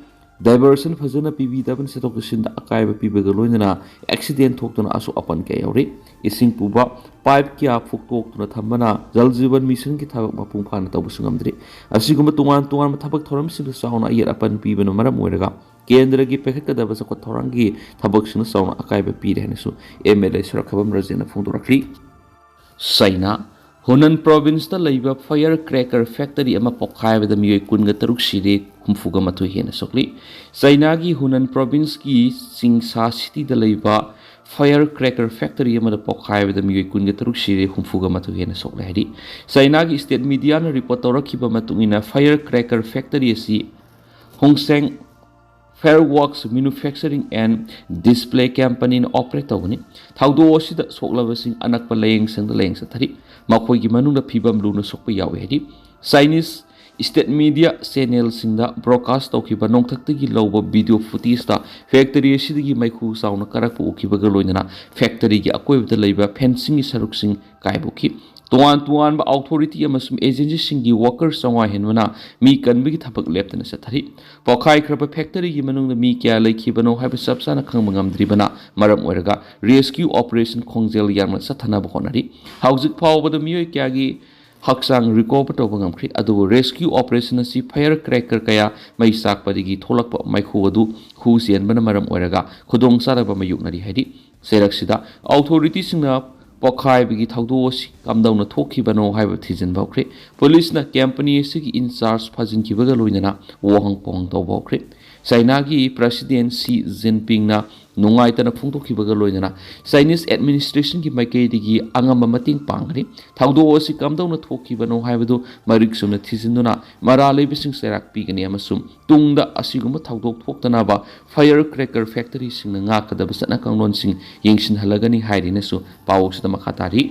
ꯗꯥꯏꯚꯔꯁꯟ ꯐꯖꯅ ꯄꯤꯕꯤꯗꯕꯅ ꯆꯠꯊꯣꯛ ꯆꯠꯁꯤꯟꯗ ꯑꯀꯥꯏꯕ ꯄꯤꯕꯒ ꯂꯣꯏꯅꯅ ꯑꯦꯛꯁꯤꯗꯦꯟ ꯊꯣꯛꯇꯨꯅ ꯑꯁꯣꯛ ꯑꯄꯟ ꯀꯌꯥ ꯌꯥꯎꯔꯤ꯫ ꯏꯁꯤꯡ ꯄꯨꯕ ꯄꯥꯏꯞ ꯀꯌꯥ ꯐꯨꯛꯇꯣꯛꯇꯨꯅ ꯊꯝꯕꯅ ꯖꯜ ꯖꯤꯕꯟ ꯃꯤꯁꯟꯒꯤ ꯊꯕꯛ ꯃꯄꯨꯡ ꯐꯥꯅ ꯇꯧꯕꯁꯨ ꯉꯝꯗ꯭ꯔꯤ꯫ ꯑꯁꯤꯒꯨꯝꯕ ꯇꯣꯉꯥꯟ ꯇꯣꯉꯥꯟꯕ ꯊꯕꯛ ꯊꯧꯔꯝꯁꯤꯡꯗ ꯆꯥꯎꯅ ꯑꯌꯦꯠ ꯑꯄꯟ ꯄꯤꯕꯅ ꯃꯔꯝ ꯑꯣꯏꯔꯒ ꯀꯦꯟꯗ꯭ꯔꯒꯤ ꯄꯥꯏꯈꯠꯀꯗꯕ ꯆꯥꯎꯈꯠ ꯊꯧꯔꯥꯡꯒꯤ ꯊꯕꯛꯁꯤꯡꯗ ꯆꯥꯎꯅ ꯑꯀꯥꯏꯕ ꯄꯤꯔꯦ ꯍꯥꯏꯅꯁꯨ ꯑꯦꯝ ꯑꯦꯜ ꯑꯦ ꯁꯣꯔꯣꯛꯈꯥꯏꯕꯝ ꯔꯥꯖꯦꯟꯅ ꯐꯣꯡꯗꯣꯔꯛꯂꯤ꯫ ꯆꯩꯅꯥ, ꯍꯨꯅꯟ ꯄ꯭ꯔꯣꯚꯤꯟꯁꯇ ꯂꯩꯕ ꯐꯥꯌꯔ ꯀ꯭ꯔꯦꯀꯔ ꯐꯦꯛꯇꯔꯤ ꯑꯃ ꯄꯣꯈꯥꯏꯕꯗ ꯃꯤꯑꯣꯏ ꯀꯨꯟꯒ ꯇꯔꯨꯛ ꯁꯤꯔꯦ, ꯍꯨꯝꯐꯨꯒ ꯃꯥꯊꯣꯏ ꯍꯦꯟꯅ ꯁꯣꯛꯂꯤ꯫ ꯆꯩꯅꯥꯒꯤ ꯍꯨꯅꯟ ꯄ꯭ꯔꯣꯚꯤꯟꯁꯀꯤ ꯆꯤꯡꯁꯥ ꯁꯤꯇꯤꯗ ꯂꯩꯕ ꯐꯥꯌꯔ ꯀ꯭ꯔꯦꯀꯔ ꯐꯦꯛꯇꯔꯤ ꯑꯃꯗ ꯄꯣꯈꯥꯏꯕꯗ ꯃꯤꯑꯣꯏ ꯀꯨꯟꯒ ꯇꯔꯨꯛ ꯁꯤꯔꯦ, ꯍꯨꯝꯐꯨꯒ ꯃꯥꯊꯣꯏ ꯍꯦꯟꯅ ꯁꯣꯛꯂꯦ ꯍꯥꯏꯔꯤ꯫ ꯆꯩꯅꯥꯒꯤ ꯁ꯭ꯇꯦꯠ ꯃꯤꯗꯤꯌꯥꯅ ꯔꯤꯄꯣꯔꯠ ꯇꯧꯔꯛꯈꯤꯕ ꯃꯇꯨꯡ ꯏꯟꯅ ꯐꯥꯌꯔ ꯀ꯭ꯔꯦꯀꯔ ꯐꯦꯛꯇꯔꯤ ꯑꯁꯤ ꯍꯣꯡꯁꯦꯡ Fairworks Manufacturing and Display Companyꯅ ꯑꯣꯄꯔꯦꯠ ꯇꯧꯒꯅꯤ꯫ ꯊꯧꯗꯣꯛ ꯑꯁꯤꯗ ꯁꯣꯛꯂꯕꯁꯤꯡ ꯑꯅꯛꯄ ꯂꯥꯌꯦꯡꯁꯪꯗ ꯂꯥꯌꯦꯡ ꯆꯠꯊꯔꯤ꯫ ꯃꯈꯣꯏꯒꯤ ꯃꯅꯨꯡꯗ ꯐꯤꯕꯝ ꯂꯨꯅ ꯁꯣꯛꯄ ꯌꯥꯎꯏ ꯍꯥꯏꯔꯤ꯫ ꯆꯥꯏꯅꯤꯁ ꯁ꯭ꯇꯦꯠ ꯃꯤꯗꯤꯌꯥ ꯆꯦꯅꯦꯜꯁꯤꯡꯗ ꯕ꯭ꯔꯣꯗꯀꯥꯁ ꯇꯧꯈꯤꯕ ꯅꯣꯡꯊꯛꯇꯒꯤ ꯂꯧꯕ ꯚꯤꯗꯤꯑꯣ ꯐꯨꯇꯦꯖꯇ ꯐꯦꯛꯇꯔꯤ ꯑꯁꯤꯗꯒꯤ ꯃꯩꯈꯨ ꯆꯥꯎꯅ ꯀꯥꯔꯛꯄ ꯎꯈꯤꯕꯒ ꯂꯣꯏꯅꯅ ꯐꯦꯛꯇꯔꯤꯒꯤ ꯑꯀꯣꯏꯕꯗ ꯂꯩꯕ ꯐꯦꯟꯁꯤꯡꯒꯤ ꯁꯔꯨꯛꯁꯤꯡ ꯀꯥꯏꯕꯣꯛꯈꯤ꯫ ꯇꯣꯉꯥꯟ ꯇꯣꯉꯥꯟꯕ ꯑꯣꯊꯣꯔꯤꯇꯤ ꯑꯃꯁꯨꯡ ꯑꯦꯖꯦꯟꯁꯤꯁꯤꯡꯒꯤ ꯋꯥꯀꯔ ꯆꯥꯝꯃꯉꯥ ꯍꯦꯟꯕꯅ ꯃꯤ ꯀꯟꯕꯒꯤ ꯊꯕꯛ ꯂꯦꯞꯇꯅ ꯆꯠꯊꯔꯤ꯫ ꯄꯣꯈꯥꯏꯈ꯭ꯔꯕ ꯐꯦꯛꯇꯔꯤꯒꯤ ꯃꯅꯨꯡꯗ ꯃꯤ ꯀꯌꯥ ꯂꯩꯈꯤꯕꯅꯣ ꯍꯥꯏꯕ ꯆꯞ ꯆꯥꯅ ꯈꯪꯕ ꯉꯝꯗ꯭ꯔꯤꯕꯅ ꯃꯔꯝ ꯑꯣꯏꯔꯒ ꯔꯦꯁꯀ꯭ꯌꯨ ꯑꯣꯄꯔꯦꯁꯟ ꯈꯣꯡꯖꯦꯜ ꯌꯥꯡꯅ ꯆꯠꯊꯅꯕ ꯍꯣꯠꯅꯔꯤ꯫ ꯍꯧꯖꯤꯛ ꯐꯥꯎꯕꯗ ꯃꯤꯑꯣꯏ ꯀꯌꯥꯒꯤ ꯍꯛꯆꯥꯡ ꯔꯤꯀꯣꯚꯔ ꯇꯧꯕ ꯉꯝꯈ꯭ꯔꯦ꯫ ꯑꯗꯨꯕꯨ ꯔꯦꯁꯀ꯭ꯌꯨ ꯑꯣꯄꯔꯦꯁꯟ ꯑꯁꯤ ꯐꯥꯌꯔ ꯀ꯭ꯔꯦꯀꯔ ꯀꯌꯥ ꯃꯩ ꯆꯥꯛꯄꯗꯒꯤ ꯊꯣꯛꯂꯛꯄ ꯃꯩꯈꯨ ꯑꯗꯨ ꯍꯨ ꯆꯦꯟꯕꯅ ꯃꯔꯝ ꯑꯣꯏꯔꯒ ꯈꯨꯗꯣꯡꯆꯥꯗꯕ ꯃꯥꯌꯣꯛꯅꯔꯤ ꯍꯥꯏꯔꯤ꯫ ꯆꯩꯔꯛꯁꯤꯗ ꯑꯣꯊꯣꯔꯤꯇꯤꯁꯤꯡꯅ ꯄꯣꯈꯥꯏꯕꯒꯤ ꯊꯧꯗꯣꯛ ꯑꯁꯤ ꯀꯝꯗꯧꯅ ꯊꯣꯛꯈꯤꯕꯅꯣ ꯍꯥꯏꯕ ꯊꯤꯖꯤꯟꯕ ꯍꯧꯈ꯭ꯔꯦ꯫ ꯄꯨꯂꯤꯁꯅ ꯀꯝꯄꯅꯤ ꯑꯁꯤꯒꯤ ꯏꯟꯆꯥꯔꯖ ꯐꯥꯖꯤꯟꯈꯤꯕꯒ ꯂꯣꯏꯅꯅ ꯋꯥꯍꯪ ꯄꯥꯎꯍꯪ ꯇꯧꯕ ꯍꯧꯈ꯭ꯔꯦ꯫ ꯆꯥꯏꯅꯥꯒꯤ ꯄ꯭ꯔꯁꯤꯗꯦꯟ ꯁꯤ ꯖꯤꯟꯄꯤꯡꯅ ꯅꯨꯡꯉꯥꯏꯇꯅ ꯐꯣꯡꯗꯣꯛꯈꯤꯕꯒ ꯂꯣꯏꯅꯅ ꯆꯥꯏꯅꯤꯁ ꯑꯦꯗꯃꯤꯅꯤꯁꯇ꯭ꯔꯦꯁꯟꯒꯤ ꯃꯥꯏꯀꯩꯗꯒꯤ ꯑꯉꯝꯕ ꯃꯇꯦꯡ ꯄꯥꯡꯒꯅꯤ꯫ ꯊꯧꯗꯣꯛ ꯑꯁꯤ ꯀꯝꯗꯧꯅ ꯊꯣꯛꯈꯤꯕꯅꯣ ꯍꯥꯏꯕꯗꯨ ꯃꯔꯤꯛ ꯆꯨꯝꯅ ꯊꯤꯖꯤꯟꯗꯨꯅ ꯃꯔꯥꯜ ꯂꯩꯕꯁꯤꯡ ꯆꯩꯔꯥꯛ ꯄꯤꯒꯅꯤ ꯑꯃꯁꯨꯡ ꯇꯨꯡꯗ ꯑꯁꯤꯒꯨꯝꯕ ꯊꯧꯗꯣꯛ ꯊꯣꯛꯇꯅꯕ ꯐꯥꯌꯔ ꯀ꯭ꯔꯦꯀꯔ ꯐꯦꯛꯇꯔꯤꯁꯤꯡꯅ ꯉꯥꯛꯀꯗꯕ ꯆꯠꯅ ꯀꯥꯡꯂꯣꯟꯁꯤꯡ ꯌꯦꯡꯁꯤꯟꯍꯜꯂꯒꯅꯤ ꯍꯥꯏꯔꯤꯅꯁꯨ ꯄꯥꯎꯁꯤꯗ ꯃꯈꯥ ꯇꯥꯔꯤ꯫